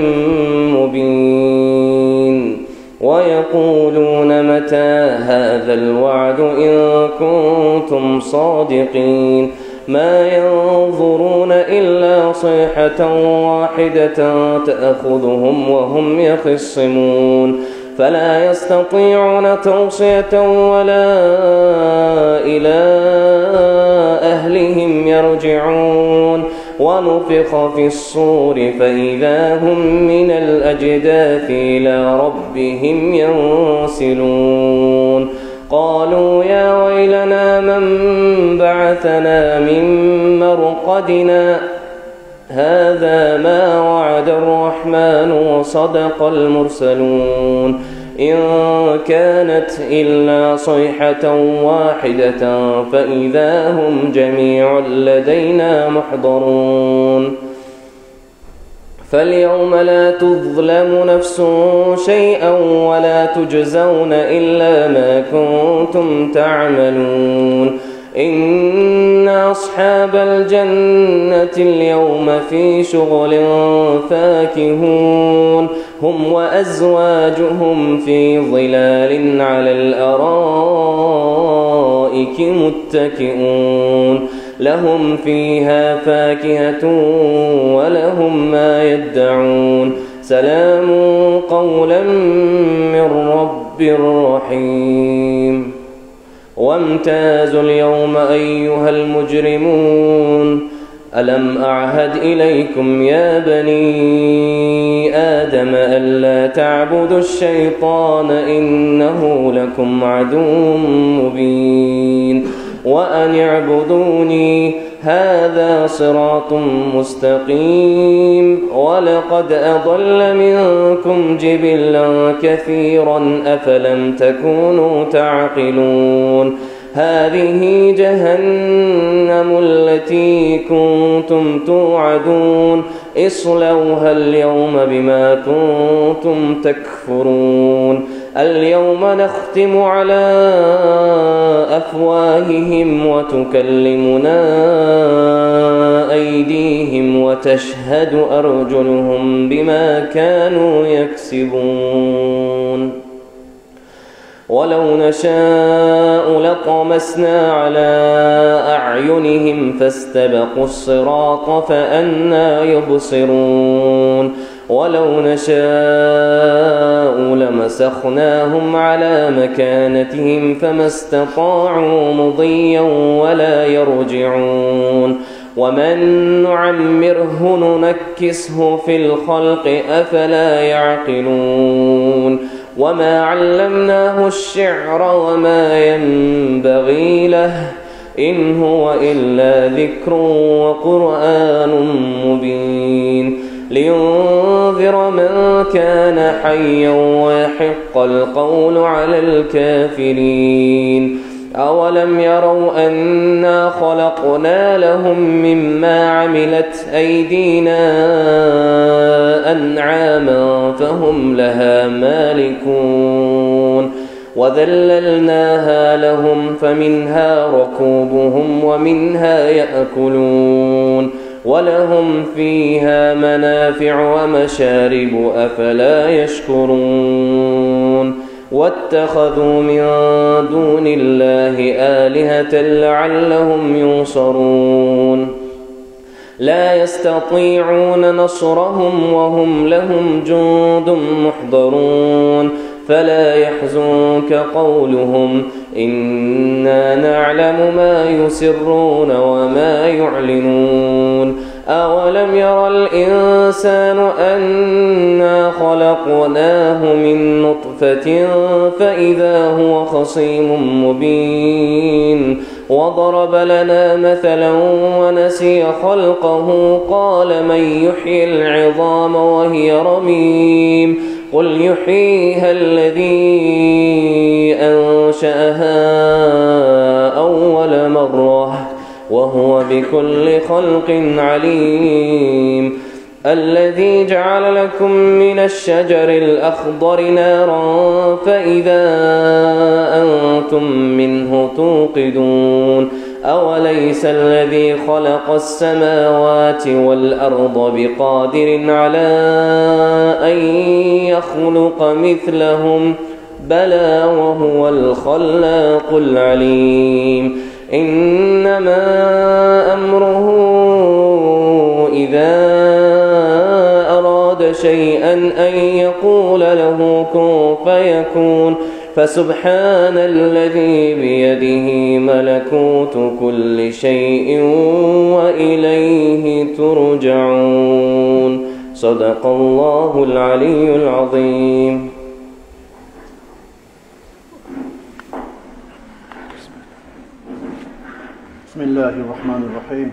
مبين. ويقولون متى هذا الوعد إن كنتم صادقين. ما ينظرون إلا صيحة واحدة تأخذهم وهم يخصمون. فلا يستطيعون توصية ولا إلى أهلهم يرجعون. ونفخ في الصور فإذا هم من الأجداث إلى ربهم ينسلون. قالوا يا ويلنا من بعثنا من مرقدنا هذا ما وعد الرحمن وصدق المرسلون. إن كانت إلا صيحة واحدة فإذا هم جميع لدينا محضرون. فاليوم لا تظلم نفس شيئا ولا تجزون إلا ما كنتم تعملون. إن أصحاب الجنة اليوم في شغل فاكهون. هم وأزواجهم في ظلال على الأرائك متكئون. لهم فيها فاكهة ولهم ما يدعون. سلام قولا من رب رحيم. وامتازوا اليوم أيها المجرمون. ألم أعهد إليكم يا بني آدم ألا تعبدوا الشيطان إنه لكم عدو مبين. وأن اعبدوني هذا صراط مستقيم. ولقد أضل منكم جبلا كثيرا أفلم تكونوا تعقلون. هذه جهنم التي كنتم توعدون. اصلوها اليوم بما كنتم تكفرون. اليوم نختم على أفواههم وتكلمنا أيديهم وتشهد أرجلهم بما كانوا يكسبون. ولو نشاء لطمسنا على أعينهم فاستبقوا الصراط فأنى يبصرون. ولو نشاء لمسخناهم على مكانتهم فما استطاعوا مضيا ولا يرجعون. ومن نعمره ننكسه في الخلق أفلا يعقلون. وما علمناه الشعر وما ينبغي له إن هو إلا ذكر وقرآن مبين. لينذر من كان حيا ويحق القول على الكافرين. أولم يروا أنا خلقنا لهم مما عملت أيدينا أنعاما فهم لها مالكون. وذللناها لهم فمنها ركوبهم ومنها يأكلون. ولهم فيها منافع ومشارب أفلا يشكرون. واتخذوا من دون الله آلهة لعلهم ينصرون. لا يستطيعون نصرهم وهم لهم جند محضرون. فلا يحزنك قولهم إنا نعلم ما يسرون وما يعلنون. أولم ير الإنسان أنا خلقناه من نطفة فإذا هو خصيم مبين. وضرب لنا مثلا ونسي خلقه قال من يحيي العظام وهي رميم. قل يحييها الذي أنشأها أول مرة وهو بكل خلق عليم. الذي جعل لكم من الشجر الأخضر نارا فإذا أنتم منه توقدون. أوليس الذي خلق السماوات والأرض بقادر على أن يخلق مثلهم؟ بلى وهو الخلاق العليم. إنما أمره إذا أراد شيئا أن يقول له كن فيكون. فسبحان الذي بيده ملكوت كل شيء وإليه ترجعون. صدق الله العلي العظيم. بسم الله الرحمن الرحيم.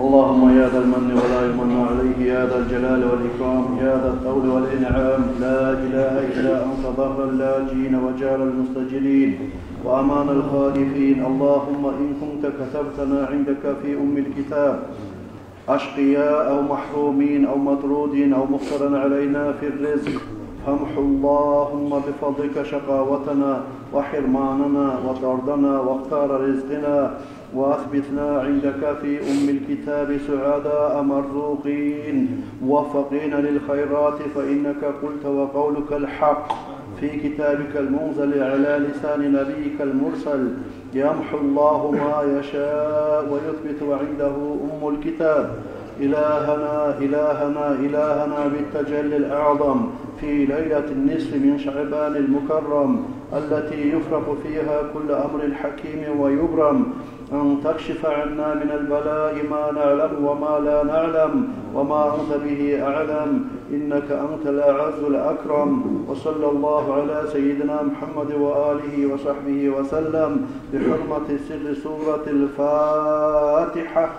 اللهم يا ذا المن ولا يمن عليه، يا ذا الجلال والإكرام، يا ذا الطول والإنعام، لا إله إلا أنت، ظهر اللاجين وجار المستجيرين وأمان الخائفين. اللهم إن كنت كتبتنا عندك في أم الكتاب أشقياء أو محرومين أو مطرودين أو مقتصرا علينا في الرزق، فامح اللهم بفضلك شقاوتنا وحرماننا وطردنا وأقطار رزقنا، وأثبتنا عندك في أم الكتاب سعداء مرزوقين موفقين للخيرات، فإنك قلت وقولك الحق في كتابك المنزل على لسان نبيك المرسل، يمحو الله ما يشاء ويثبت وعنده أم الكتاب. إلهنا، إلهنا، إلهنا بالتجلي الأعظم في ليلة النصف من شعبان المكرم التي يفرق فيها كل أمر حكيم ويبرم، أن تكشف عنا من البلاء ما نعلم وما لا نعلم وما أنت به أعلم، إنك أنت الأعز الأكرم. وصلى الله على سيدنا محمد وآله وصحبه وسلم بحرمة سر سورة الفاتحة.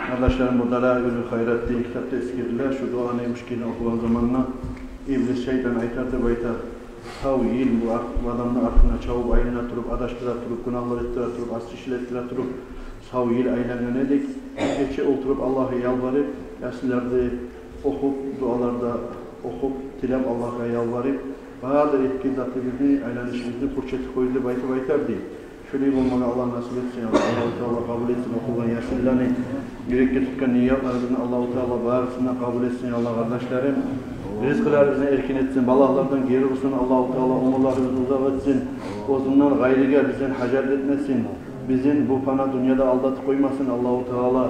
Къардашларым, бу Далаилул Хайрат деген китапда эсгериле, шу дуаны мушкилни охугъан заманда иблис, шайтан айтар деп айта, сав йыл бу ар-, бу адамны артына чабып айлана туруп, адашдыра туруп, гюнагьлар этдире туруп, асси ишлер этдире туруп, сав йыл айлангъан эдик. Гече олтуруп Аллагьгъа ялбарып, ясинлерни охуп, дуалар да охуп, тилеп, Аллагьгъа ялбарып, бары да этген затыбызны, айланышыбызны пуч этип къойду деп айтып айтар дей. Шолай болмагъа Аллагь насип этсин, я Аллагь. Аллагьу Таала къабул этсин охугъан ясинлени, юрекге тутгъан ниятларыбызны Аллагьу Таала барысын да къабул этсин, я Аллагь, къардашларым. Ризкъыларыбызны эркин этсин, балагьлардан гери урсун Аллагьу Таала, оьмюрлерибизни узакъ этсин. Оьзюнден гъайрыгъа бизден гьажат этмесин. Бизин бу пана дюньяда алдатып къоймасын Аллагьу Таала.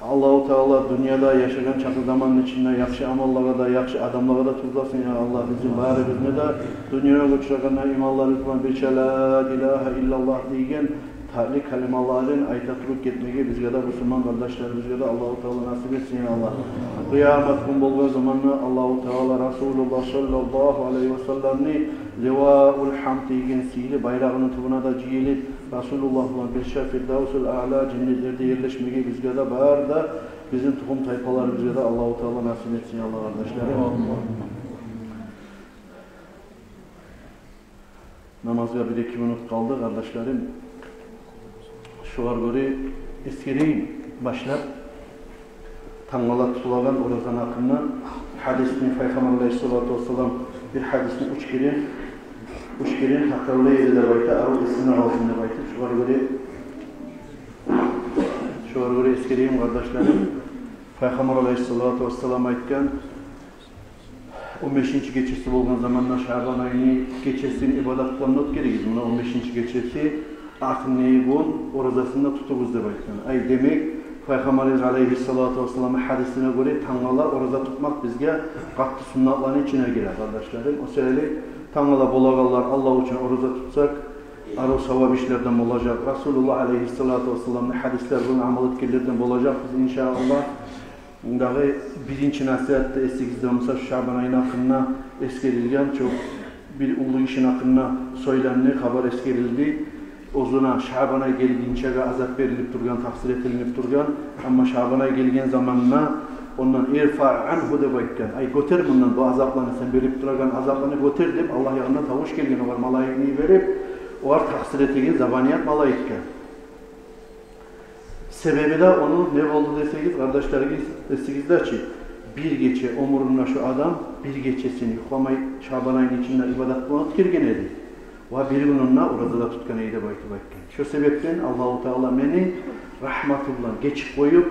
Аллагьу Таала дюньяда яшагъан чакъы заманны ичинде яхшы амаллагъа да, яхшы адамлагъа да тюзлесин, я Аллагь. Бизин барыбызны да дюньягъа учурагъанда иманларыбыз булан бирче «Ла илагьа иллаллагь» деген татли калималарын айта туруп гетмеге бизге де, бусурман къардашларыбызгъа да Аллагьу Таала насип этсин, я Аллагь. Къыямат гюн болгъан заманда Аллагьу Таала Расулуллагь саллаллагьу алайгьи ва салламны Ливаул Гьамд деген сыйлы байрагъыны тюбюне де жыйылып, Расулуллагь булан бирче Фирдавсул Аъла женнетлерде ерлешмеге бизге де, бары да бизин тухум-тайпаларыбызгъа да Аллагьу Таала насип этсин, я Аллагь, къардашларым. Намазгъа бир-эки минут къалды, къардашларым. Шогъар гёре эсгерейим башлап тангала тутулагъан оразаны гьакъында гьадисни. Пайхаммар алайгьиссалату вассалам бир гьадисни уьч керен, уьч керен такрарлай эди деп айта, арив эсинде къалсын деп айтып. Шогъар гёре, шогъар гёре эсгерейим, къардашларым. Пайхаммар алайгьиссалату вассалам айтгъан, он бешинчи гечеси болгъан заманда Шаъбан айны гечесин ибадат булан оьтгеригиз. Муна он бешинчи гечеси, ахырны гюн оразасын да тутугъуз деп айтгъан. Ай, демек, Пайхаммарыбыз алайгьиссалату вассаламны гьадисине гёре, тангала ораза тутмакъ бизге къатты суннатланы ичине гире, къардашларым. О саялы тангала болагъанлар Аллагь учун ораза тутсакъ, Арив савап ишлерден болажакъ. Расулуллагь алейгьиссалату вассаламны гьадислери булан амал этгенлерден болажакъбыз, иншааллагь. Дагъы биринчи насигьатда эсигизде болса, шу Шабан айны гьакъында эсгерилген, чо-, бир уллу гишини гьакъында сёйленди, хабар эсгерилди. Оьзюне Шабан ай гелгинчеге азап берилип тургъан, такъсир этилинип тургъан. Амма Шабан ай гелген заманда ондан «Ирфаъ ангьу» деп айтгъан. «Ай, гётер мундан бу азапланы, сен берип турагъан азапланы гётер», — деп Аллагь ягъындан тавуш гелген, огъар малайикни йиберип, огъар такъсир этеген забаният малайикге. Себеби де ону не болду десегиз, къардашларым, эсигизде чи, бир гече оьмюрюнде шу адам бир гечесин юхламай Шабан айны ичинде ибадат булан оьтгерген эди. Ва бир гюнюн де ораза да тутгъан эди деп айтып айтгъан. Шо себепден Аллагьу Таала мени рагьматы булан гечип къоюп,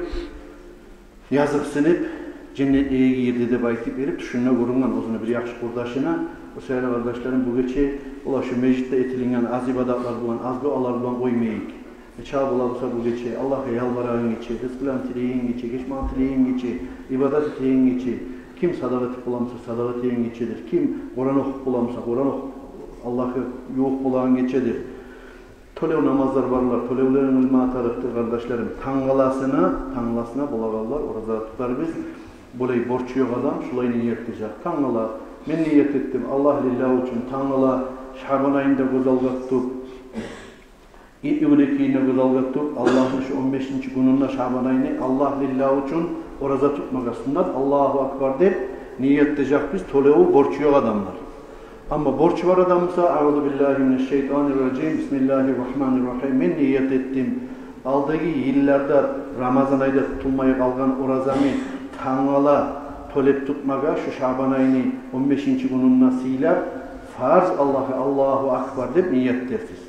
языкъсынып, женнетлеге гирди деп айтып берип, тюшюнде гёрюнген оьзюню бир яхшы къурдашына. О саялы, къардашларым, бу гече олар шу межитде этилинген аз ибадатлар булан, аз дуалар булан къоймайыкъ. Нечакъы бола буса бу гече, Аллагьгъа ялбарагъан гече, ризкъыланы тилейген гече, гечмагъын тилейген гече, ибадат этеген гече. Ким садагъа этип бола буса, садагъа этеген гечедир. Ким Къуран охуп бола буса, Къуран охуп, Аллагьгъа ювукъ болагъан гечедир. Тёлев намазлар барлар, тёлевлерин къылма тарыкъдыр, къардашларым. Тангаласына, тангаласына болагъанлар ораза тутарбыз. Булай борчу ёкъ адам шулай ният этежек. Тангала мен ният этдим, Аллагь лиллагь учун, тангала Шабан айны да гёз алгъа тутуп, итни гюн экенни гёз алгъа тутуп, Аллагьны шу он бешинчи гюнюнде Шабан айны Аллагь лиллагь учун ораза тутмагъа суннат, Аллагьу акбар деп ният этежекбиз, тёлеви, борчу ёкъ адамлар. Амма борчу бар адам буса, «Аузу биллагьи минаш-шайтанир-ражим, бисмиллагьир-рагьманир-рагьим, мен ният этдим алдагъы йылларда Рамазан айда тутулмай къалгъан оразамны тангала тёлеп тутмагъа, шу Шабан айны он бешинчи гюнюнде сыйлап, фарз Аллагьгъа, Аллагьу акбар», — деп ният этерсиз.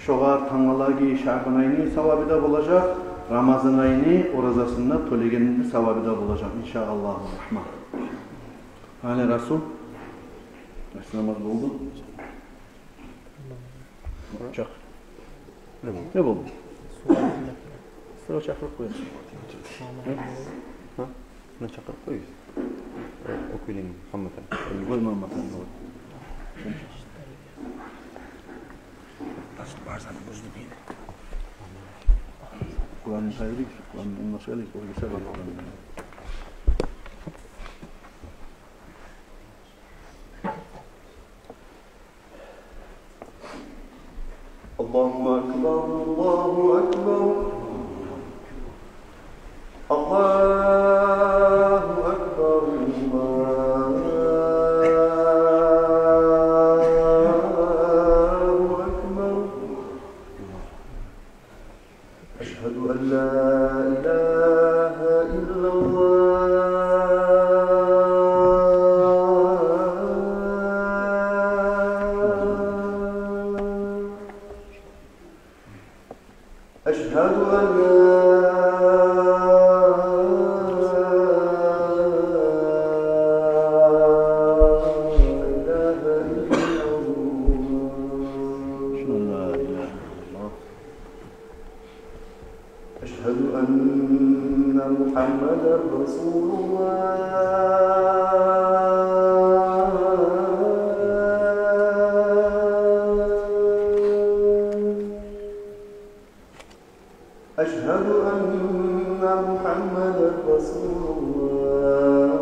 Шогъар тангалагъы Шабан айны савабы да болажакъ, Рамазан айны оразасын да тёлегенни савабы да болажакъ, иншааллагьу рагьман. Гьали Расул, яссы намаз болду. Чакъыр. Не болду? Сувгъа чакъырып къоясыз. Гьа? Муна чакъырып къоясыз. О, о кюйден Мугьаммат али. Къой, Мугьаммат али, къой. Барсам, бузду мени. Къуранны къайырайыкъ, Къуранны онлашайыкъ, о гесе бар Къуранны. الله أكبر، الله أكبر، الله أكبر، الله أكبر. أشهد أن لا إله إلا الله. أشهد أن لا إله إلا الله. أشهد أن لا إله إلا الله. أشهد أن محمدا رسول الله. أشهد أن محمدا رسول الله.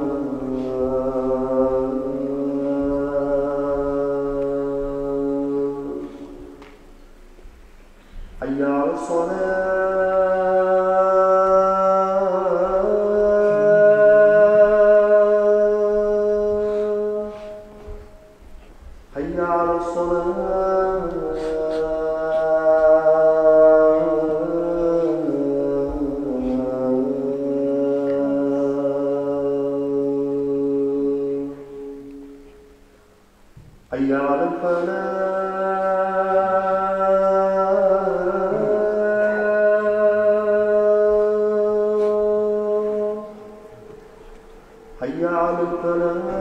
حي على الصلاة. حي على الصلاة. حي على الفلاح. حي على الفلاح.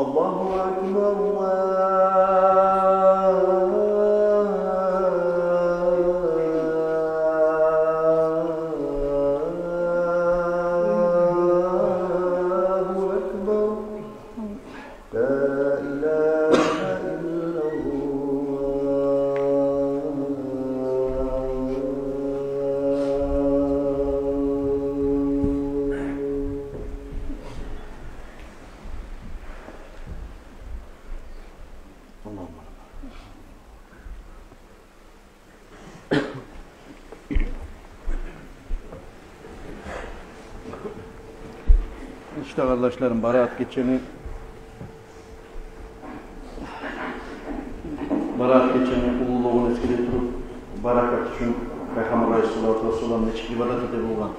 الله أكبر، الله Къардашларым, Бараат гечени, Бараат гечени уллулугъун эсгере туруп, баракат учун Пайхаммар алайгьиссалату вассалам нечик ибадат эте болгъан,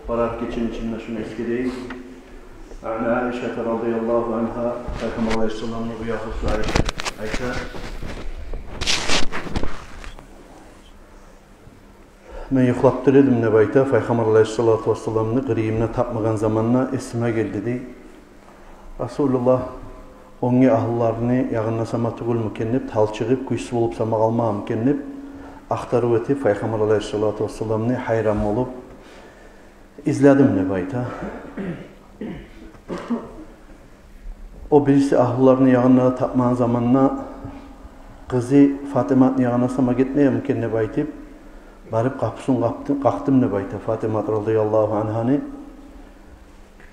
Бараат гечени ичинде шуну эсгерейик. Ан Аишата радияллагьу ангьа, Пайхаммар алайгьиссаламны уьягьлюсю Айша айта: «Мен юхлап тура эдим, – деп айта, – Пайхаммар алайгьиссалату вассаламны къырыйымда тапмагъан заманда эсиме гелди, – дей. – Расулуллагь оьнге агьлуларыны ягъында сама тюгюлмю экен деп, талчыгъып, кюйсюз болуп сама къалмагъанмы экен деп, ахтарыв этип, Пайхаммар алайгьиссалату вассаламны, гьайран болуп изледим», – деп айта. О бириси агьлуларыны ягъында тапмагъан заманда къызы Фатиматны ягъына сама гетмегенми экен деп айтып, барып къапусун къакъды-, къакъдым деп айта Фатимат радияллагьу ангьаны.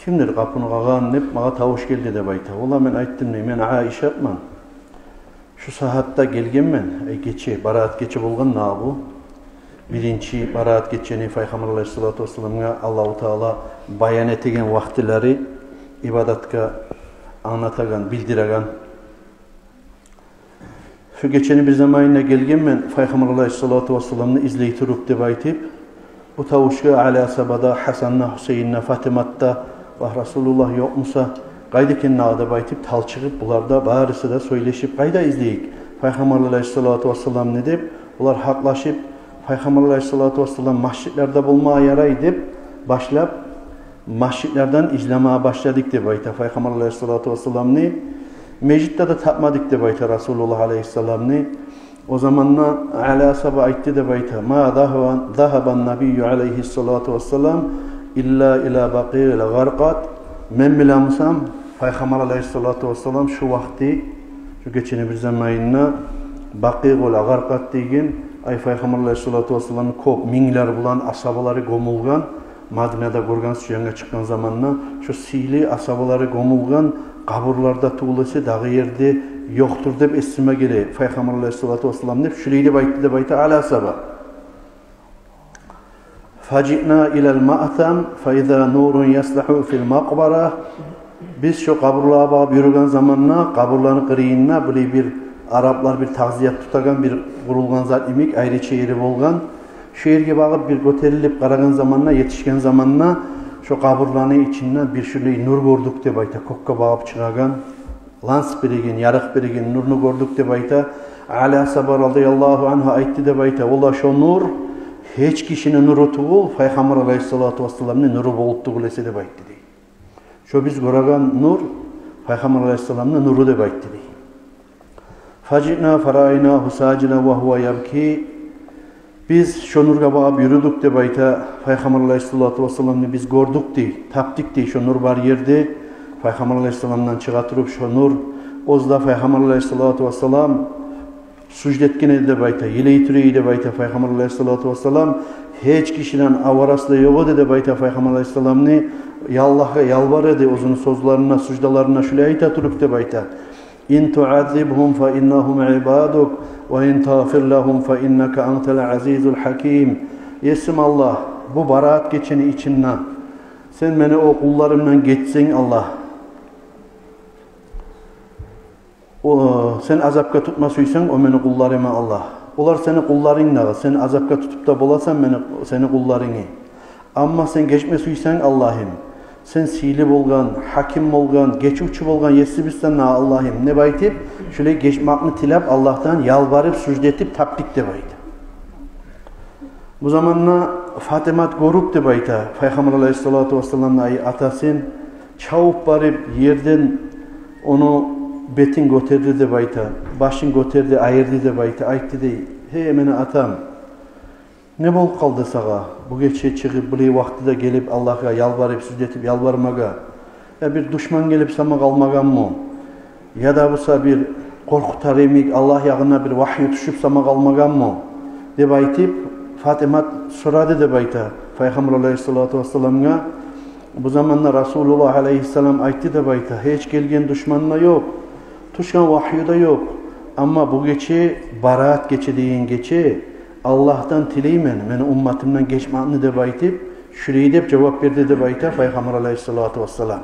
«Кимдир къапуну къагъан?» – деп магъа тавуш гелди деп айта. «Валлагь, мен айтдым, – дей, – мен Аишатман. Шу сагьатда гелгенмен, ай, гече, Бараат гече болгъан дагъы бу. Биринчи Бараат гечени Пайхаммар алайгьиссалату вассаламгъа Аллагьу Таала баян этеген вакътилери, ибадатгъа англатагъан, билдиреген. Шу гечени бир заманында гелгенмен Пайхаммар алайгьиссалату вассаламны излей туруп», – деп айтып, бу тавушгъа Али асгьаба да, Гьасан да, Гьусейин де, Фатимат да: «Вагь, Расулуллагь ёкъ буса, къайда экен дагъы?» – деп айтып, талчыгъып, булар да барысы да сёйлешип: «Къайда излейик Пайхаммар алайгьиссалату вассаламны?» – деп, булар гьакълашып, Пайхаммар алайгьиссалату вассалам межитлерде болмагъа ярай деп башлап, межитлерден излемеге башладыкъ деп айта Пайхаммар алайгьиссалату вассаламны. Межитде де тапмадыкъ деп айта Расулуллагь алайгьиссаламны. О заманда Али асгьаба айтды деп айта: «Ма загьаба, загьабан набийю алайгьиссалату вассалам илла ила Бакъиил Гъаркъад». Мен билемусам, Пайхаммар алайгьиссалату вассалам шу вакъти, шу гечени бир заманында Бакъиул Гъаркъад деген, ай, Пайхаммар алайгьиссалату вассаламны кёп минглер булан асгьабалары гёмюлген, Мадинада гёрген, шу янгъа чыкъгъан заманда, шу сыйлы асгьабалары гёмюлген къабурларда тюгюл эсе дагъы ерде ёкъдур деп эсиме геле Пайхаммар алайгьиссалату вассалам деп, шулай деп айтды деп айта Али асгьаба. «Фажиъна илал маътам фаиза нурун яслагьу фил макъбара». Биз шо къабурлагъа багъып юрюген заманда, къабурланы къырыйында булай бир араплар бир тазият тутагъан бир къурулгъан зат йимик, айрыча ери болгъан. Шо ерге багъып бир гётерилип къарагъан заманда, етишген заманда, шо къабурланы ичинде бир шулай нур гёрдюк деп айта, кёкге багъып чыгъагъан, ланс береген, ярыкъ береген нурну гёрдюк деп айта. Али асгьаба радияллагьу ангьу айтды деп айта: «Валлагь, шо нур гьеч кишини нуру тюгюл, Пайхаммар алайгьиссалату вассаламны нуру болуп тюгюл эсе», – деп айтды дей. «Шо биз гёреген нур Пайхаммар алайгьиссаламны нуру», – деп айтды дей. «Фажиъна фараайнагьу сажидан ва гьува ябки». Биз шо нургъа багъып юрюдюк деп айта, Пайхаммар алайгьиссалату вассаламны биз гёрдюк дей, тапдыкъ дей шо нур бар ерде. Пайхаммар алайгьиссаламдан чыгъа туруп шо нур, оьзю де Пайхаммар алайгьиссалату вассалам сужда этген эди деп айта, йылай тура эди деп айта Пайхаммар алайгьиссалату вассалам. Гьеч кишиден аварасы да ёкъ эди деп айта Пайхаммар алайгьиссаламны. Аллагьгъа ялбара эди оьзюню сёзлеринде, суждаларында шулай айта туруп деп айта: «Ин туаззибгьум фа иннагьум ибадук, ва ин тагъфир лагьум фа иннака антал азизул гьаким». Есим Аллагь, бу Бараат гечени ичинде сен мени о къулларымдан гечсенг, Аллагь, о, сен азапгъа тутма сюйсенг о мени къулларымны, Аллагь, олар сени къулларынг дагъы, сен азапгъа тутуп да боласан мени, сени къулларынгны. Амма сен гечме сюйсенг, Аллагьым, сен сыйлы болгъан, гьаким болгъан, гечивчю болгъан есибизден дагъы, Аллагьым, деп айтып, шулай гечмекни тилеп, Аллагьдан ялбарып, сужда этип тапдыкъ деп айта. Бу заманда Фатимат гёрюп деп айта Пайхаммар алайгьиссалату вассаламны, ай, атасын, чабып барып, ерден ону бетин гётерди деп айта, башын гётерди, айырды деп айта, айтды дей: «Гьей, мени атам, не болуп къалды сагъа? Бу гече чыгъып, булай вакътиде гелип, Аллагьгъа ялбарып, сужда этип ялбармагъа? Я бир душман гелип сама къалмагъанмы? Яда буса бир къоркъутар йимик Аллагь ягъындан бир вагьйу тюшюп сама къалмагъанмы?» – деп айтып, Фатимат сорады деп айта Пайхаммар алайгьиссалату вассаламгъа. Бу заманда Расулуллагь алайгьиссалам айтды деп айта: «Гьеч гелген душман да ёкъ, тюшген вагьйу да ёкъ. Амма бу гече, Бараат гече деген гече, Аллагьдан тилеймен мени умматымдан гечмекни», – деп айтып, шулай деп жавап берди деп айта Пайхаммар алайгьиссалату вассалам.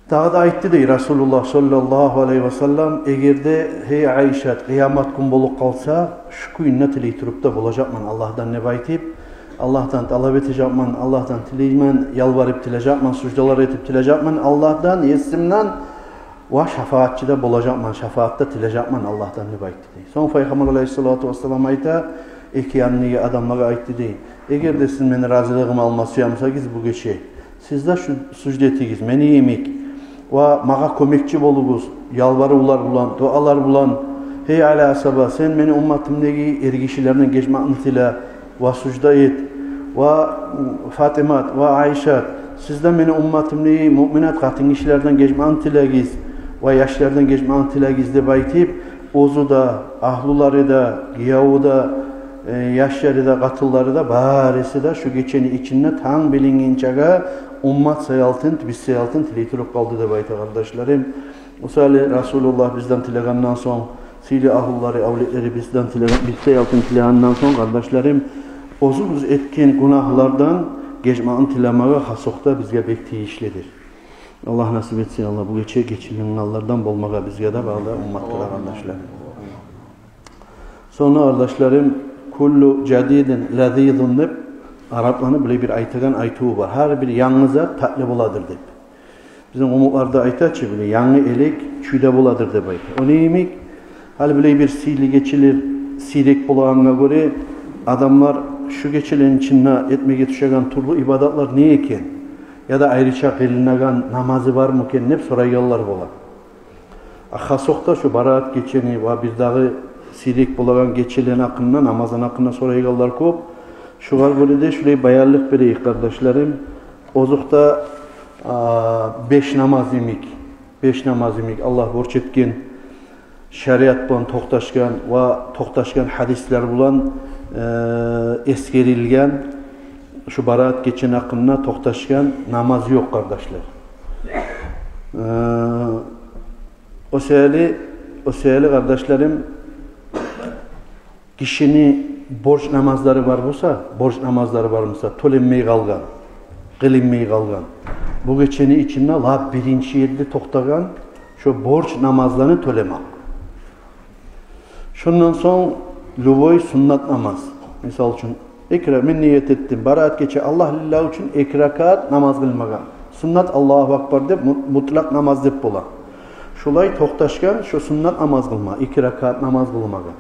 Дагъы да айтды дей Расулуллагь саллаллагьу алайгьи ва саллам: «Эгер де, гьей Айшат, къыямат гюн болуп къалса, шу кюйню тилей туруп да болажакъман Аллагьдан», — деп айтып, «Аллагьдан талап этежекмен, Аллагьдан тилеймен, ялбарып тилежекмен, суждалар этип тилежекмен Аллагьдан, Есимден, ва шафаатчы да болажакъман, шафаат да тилежекмен Аллагьдан», — деп айтды дей. Сонг Пайхаммар алайгьиссалату вассалам айта, эки янындагъы адамлагъа айтды дей: «Эгер де сиз мени разилигим алма сюе бусагъыз бу гече, сиз де шу сужда этигиз мени йимик, ва магъа кёмекчи болугъуз ялбарывлар булан, дуалар булан. Гьей Али асгьаба, сен мени умматымдагъы эргишилерден гечмекни тиле, ва сужда эт, ва Фатимат, ва Айшат, сиз де мени умматымдагъы муъминат къатынгишилерден гечмекни тилегиз, ва яшлардан гечмекни тилегиз», — деп айтып, оьзю де, агьлюлери де, гиевю де, э, яшлары да, къатынлары да, барысы да шу гечени ичинде танг билингинчеге уммат саялтын, биз саялтын тилей туруп къалды деп айта, къардашларым. О саялы Расулуллагь бизден тилегенден сонг, сыйлы агьлюлери, авлетлери бизден тилеген, биз саялтын тилегенден сонг, къардашларым, оьзюбюз этген гюнагьлардан гечмекни тилемеге хасокъда бизге бек тийишлидир. Аллагь насип этсин, Аллагь, бу гече гечиленлерден болмагъа бизге де, бары да умматгъа да, къардашларым. Сонг, къардашларым, «Куллу жадидин лазизун» деп арапланы булай бир айтагъан айтыву бар: «Гьар бир янгы зат татли боладыр», — деп. Бизин къумукъларда айта чы, булай янгы элек чюйде боладыр деп айта. О не йимик? Гьали булай бир сыйлы гечелер сийрек болагъангъа гёре, адамлар шу гечелени ичинде этмеге тюшеген тюрлю ибадатлар не экен? Яда айрыча къылынагъан намазы бармы экен деп сорайгъанлар бола. А хасокъда шу Бараат гечени ва бир дагъы сийрек болагъан гечелени гьакъында, намазланы гьакъында сорайгъанлар кёп. Шогъар гёре де шулай баянлыкъ берейик, къардашларым. Озокъда, а, беш намаз йимик, беш намаз йимик Аллагь борч этген, шариат булан токъташгъан ва токъташгъан гьадислер булан, э, эсгерилген, шу Бараат гечени гьакъында токъташгъан намаз ёкъ, къардашлар. Э, о саялы, о саялы, къардашларым, гишини борч намазлары бар буса, борч намазлары бар буса, тёленмей къалгъан, къылынмай къалгъан, бу гечени ичинде лап биринчи ерде токътагъан шо борч намазланы тёлемек. Шондан сонг любой суннат намаз. Мисал учун, эки ра-, мен ният этдим Бараат гече Аллагь лиллагь учун эки ракаат намаз къылмагъа. Суннат, Аллагьу акбар деп, му-, мутлакъ намаз деп бола. Шолай токъташгъан шо суннат намаз къылма, эки ракаат намаз къылмагъа.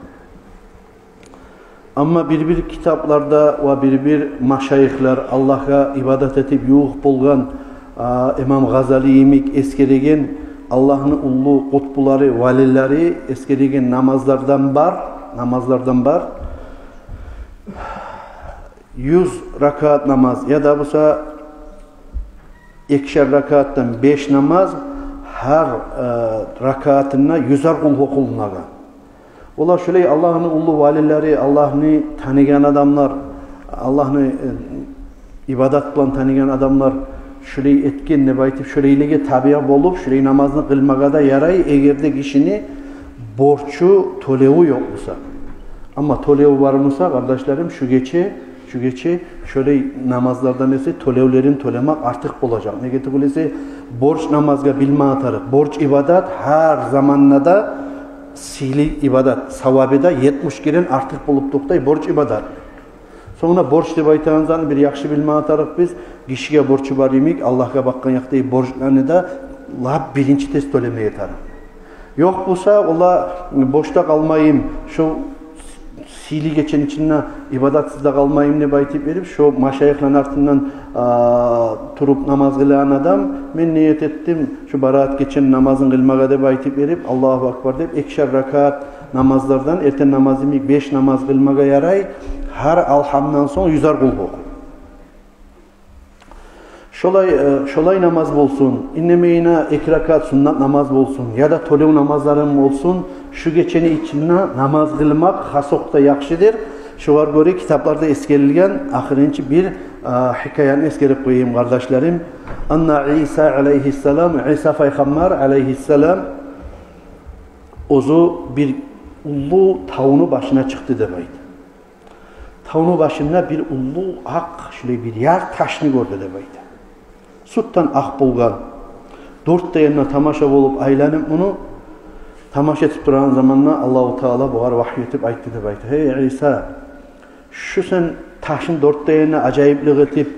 Амма бир-бир китапларда ва бир-бир машайихлер, Аллагьгъа ибадат этип ювукъ болгъан, а, имам Гъазали йимик эсгереген, Аллагьны уллу къутбулары, валилери эсгереген намазлардан бар, намазлардан бар. Юз ракаат намаз, яда буса экишер ракаатдан беш намаз, гьар, э, ракаатында юзер къулгьу охулунагъан. Олар шулай Аллагьны уллу валилери, Аллагьны таныгъан адамлар, Аллагьны, э, ибадат булан таныгъан адамлар шулай этген деп айтып, шулайлеге табиъ болуп, шулай намазны къылмагъа да ярай, эгер де гишини борчу, тёлевю ёкъ буса. Амма тёлевю бар буса, къардашларым, шу гече, шу гече шолай намазлардан эсе тёлевлерин тёлемек артыкъ болажакъ. Неге тюгюл эсе, борч намазгъа билме тарыкъ, борч ибадат гьар заманда да сыйлы ибадат, савабы да етмиш керен артыкъ болуп токътай борч ибадат. Сонг да борч деп айтагъан затны бир яхшы билме тарыкъ биз. Гишиге борчу бар йимик, Аллагьгъа бакъгъан якъдагъы борчланы да лап биринчи тез тёлеме тарыкъ. Ёкъ буса, ола бошда къалмайым, шо сыйлы гечени ичинде ибадатсыз да къалмайым деп айтып берип, шо машайихланы артындан, а, туруп намаз къылагъан адам, мен ният этдим шо Бараат гечени намазын къылмагъа деп айтып берип, Аллагьу акбар деп, экишер ракаат намазлардан, эртен намаз йимик беш намаз къылмагъа ярай, гьар алгьамдан сонг юзер къулгьу охуй. Шолай, э, шолай намаз болсун, иннемейине эки ракаат суннат намаз болсун, яда тёлев намазларым болсун, шу гечени ичинде намаз къылмакъ хасокъда яхшыдыр. Шогъар гёре китапларда эсгерилген ахырынчы бир, э, хикаяны эсгерип къояйым, къардашларым. Анна Иса алайгьиссалам, Иса пайхаммар алайгьиссалам оьзю бир уллу тавну башына чыкъды деп айта. Тавну башында бир уллу акъ, шулай бир яр ташны гёрдю деп айта. Сютден акъ болгъан. дёрт де янына тамаша болуп айланып муну тамаша этип турагъан заманда Аллагьу Таала бугъар вагьйу этип айтды деп айта: «Гьей, Иса, шу сен ташны дёрт де янына ажайыплыкъ этип,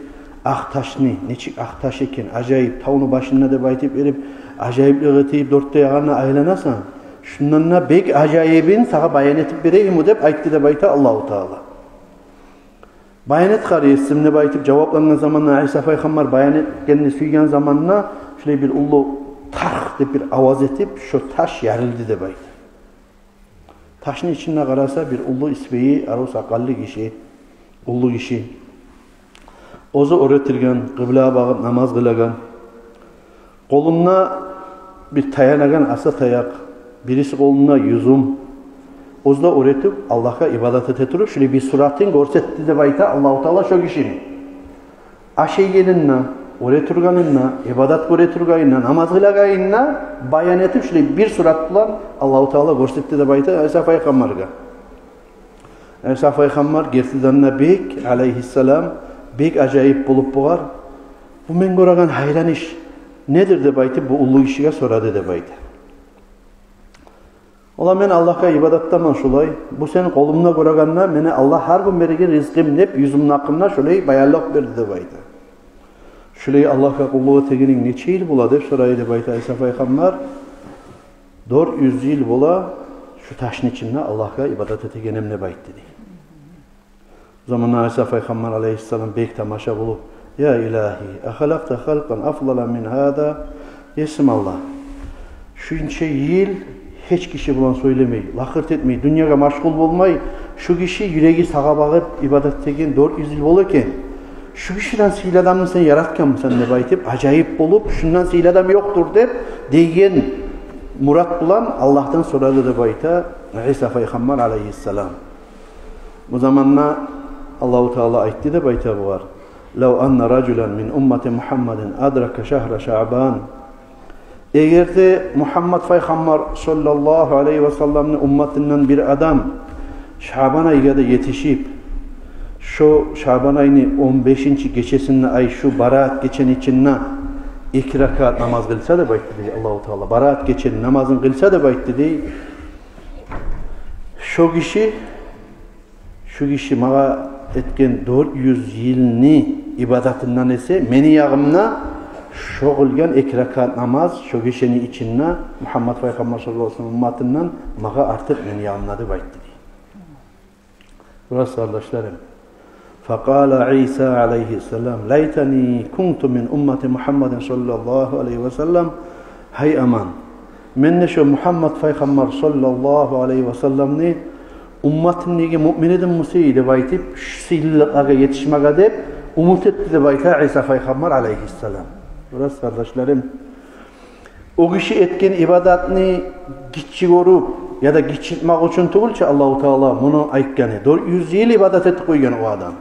акъ ташны, нечик акъ таш экен, ажайып, тавну башында деп айтып берип, ажайыплыкъ этип дёрт де ягъына айланасан. Шундан да бек ажайыбын сагъа баян этип берейимми?» — деп айтды деп айта Аллагьу Таала. «Баян эт, къардашларым», — деп айтып жаваплангъан заманда, Иса пайхаммар баян этгенни сюйген заманда, шулай бир уллу тарх деп бир аваз этип, шо таш ярылды деп айта. Ташны ичинде къараса, бир уллу исбайы, арив сакъаллы гиши, уллу гиши. Оьзю оьр этилген, къыблагъа багъып намаз къылагъан. Къолунда бир таянагъан аса таякъ, бириси къолунда юзюм. Оьзю де оьр этип, Аллагьгъа ибадат эте туруп, шулай бир суратын гёрсетди деп айта Аллагьу Таала шо гишини. Ашайгъанында, оьр этургъанында, ибадат гёре тургъанында, намаз къылагъанында баян этип, шулай бир сурат булан Аллагьу Таала гёрсетди деп айта Иса пайхаммаргъа. Иса пайхаммар гертиден де бек, алайгьиссалам, бек ажайып болуп бугъар: «Бу мен гёреген гьайран иш недир?» — деп айтып, бу уллу гишиге сорады деп айта. «Валлагь, мен Аллагьгъа ибадатдаман шулай. Бу сени къолумда гёрегенде, мени Аллагь гьар гюн береген ризкъым деп, юзюмню гьакъында шулай баянлыкъ берди», — деп айта. «Шулай Аллагьгъа къуллукъ этегенинг нече йыл бола?» — деп сорай деп айта Иса пайхаммар. «Дёрт юз йыл бола шу ташны ичинде Аллагьгъа ибадат этегеним», — деп айтды дей. О заманда Иса пайхаммар алайгьиссалам бек тамаша болуп: «Я илагьи, ахалакъта халкъан афдала мин гьаза?» «Есим Аллагь, шунча йыл гьеч гиши булан сёйлемей, лакъыр этмей, дюньягъа машгъул болмай, шу гиши юреги сагъа багъып ибадат этеген дёрт юз йыл бола экен. Шу гишиден сыйлы адамны сен яратгъанмысан?» — деп айтып, ажайып болуп, «Шундан сыйлы адам ёкъдур», — деп, деген мурат булан Аллагьдан сорады деп айта Иса пайхаммар алайгьиссалам. Бу заманда Аллагьу Таала айтды деп айта бугъар: «Лав анна ражулан мин уммати Мухаммадин адрака шагьра Шаъбан». Эгер де Мухаммад пайхаммар саллаллагьу алайгьи васалламны умматындан бир адам Шаъбан айгъа да етишип, шо Шаъбан айны он бешинчи гечесинде, ай, шу Бараат гечени ичинде эки ракаат намаз къылса деп айтды дей Аллагьу Таала. Бараат гечени намазын къылса деп айтды дей. Шо гиши, шу гиши магъа этген дёрт юз йылны ибадатындан эсе, мени ягъымда шо къылгъан эки ракаат намаз шо гечени ичинде Мухаммад пайхаммар саллаллагьу алайгьи васаллам умматындан магъа артыкъ мени ягъымда деп айтды дей. Дурас, къардашларым. Факъала Иса алайгьиссалам: «Лайтани кунту мин уммати Мухаммадин саллаллагьу алайгьи васаллам». «Гьай аман, мен де шо Мухаммад пайхаммар саллаллагьу алайгьи васалламны умматындагъы муъмин эдим буса эди», — деп айтып, шу сыйлылыкълагъа етишмеге деп умут этди деп айта Иса пайхаммар алайгьиссалам. Дурас, къардашларым. О гиши этген ибадатны гиччи гёрюп яда гиччилтмакъ учун тюгюл чю Аллагьу Таала муну айтгъаны. Дёрт юз йыл ибадат этип къойгъан о адам.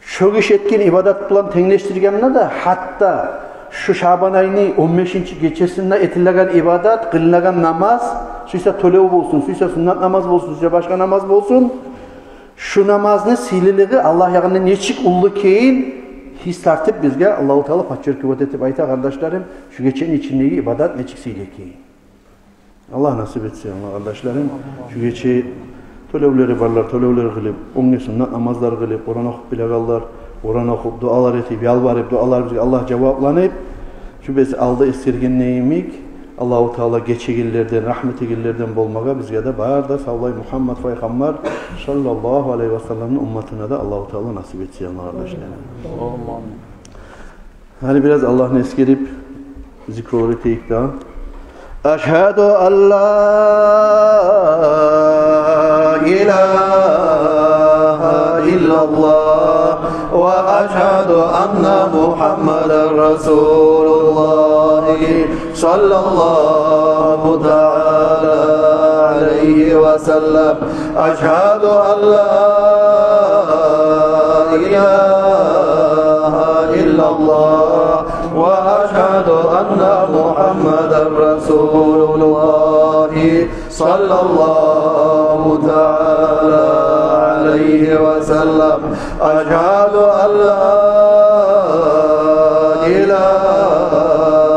Шо гиши этген ибадат булан тенглешдиргенде де, гьатта шу Шаъбан айны он бешинчи гечесинде этилеген ибадат, къылынагъан намаз, сюйсе тёлев болсун, сюйсе суннат намаз болсун, сюйсе башгъа намаз болсун, шу намазны сыйлылыгъы Аллагь ягъында нечик уллу экенин гьис тартып, бизге Аллагьу Таала подчёркивать этип айта, къардашларым, шу гечени ичиндеги ибадат нечик сыйлы экенин. Аллагь насип этсин, къардашларым. Шу гече тёлевлери барлар тёлевлер къылып, оьнге суннат намазлар къылып, Къуран охуп билегенлер Къуран охуп, дуалар этип, ялбарып, дуаларыбызгъа Аллагь жавапланып, шу биз алда эсгергенде йимик, Аллагьу Таала гечегенлерден, рагьмат этегенлерден болмагъа бизге де, бары да савлай Мухаммад пайхаммар саллаллагьу алайгьи васалламны умматына да Аллагьу Таала насип этсин, къардашларым. Амин. Гьали бираз Аллагьны эсгерип, зикрулар этейик дагъы. Ашгьаду ан ла илагьа иллаллагь ва ашгьаду анна Мухаммадан расулуллагь. صلى الله تعالى عليه وسلم. أشهد أن لا إله إلا الله وأشهد أن محمدا رسول الله صلى الله تعالى عليه وسلم. أشهد أن لا إله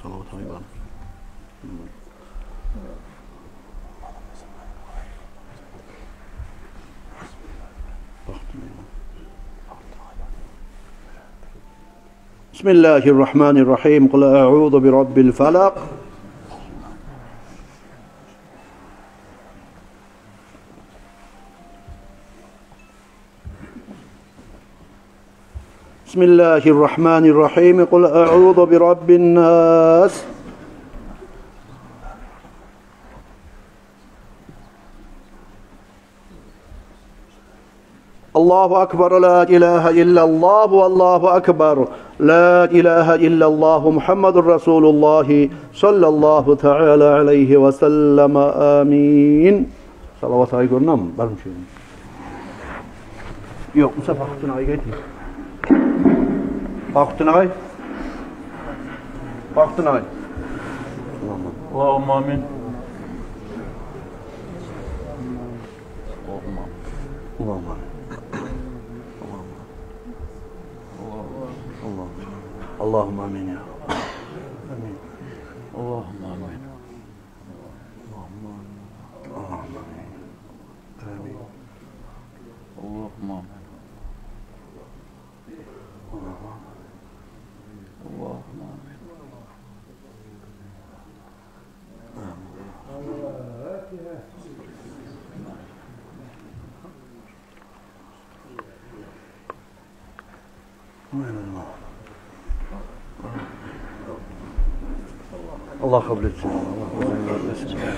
Салават айт. بسم الله الرحمن الرحيم. قل أعوذ برب الفلق. بسم الله الرحمن الرحيم. قل أعوذ برب الناس. الله أكبر، لا إله إلا الله، والله أكبر، لا إله إلا الله، محمد رسول الله، صلى الله تعالى عليه وسلم. آمين. Салават айт, гёрюнеми? Бармы шо? Ёкъ, буса Фахрутдин агъайгъа айтайым. Фахрутдин агъай. Фахрутдин агъай. اللهم آمين. اللهم آمين. اللهم آمين يا رب. آمين. اللهم آمين. اللهم آمين. اللهم آمين. آمين. اللهم آمين. اللهم آمين. الله قبل الجنة. الله قبل الجنة.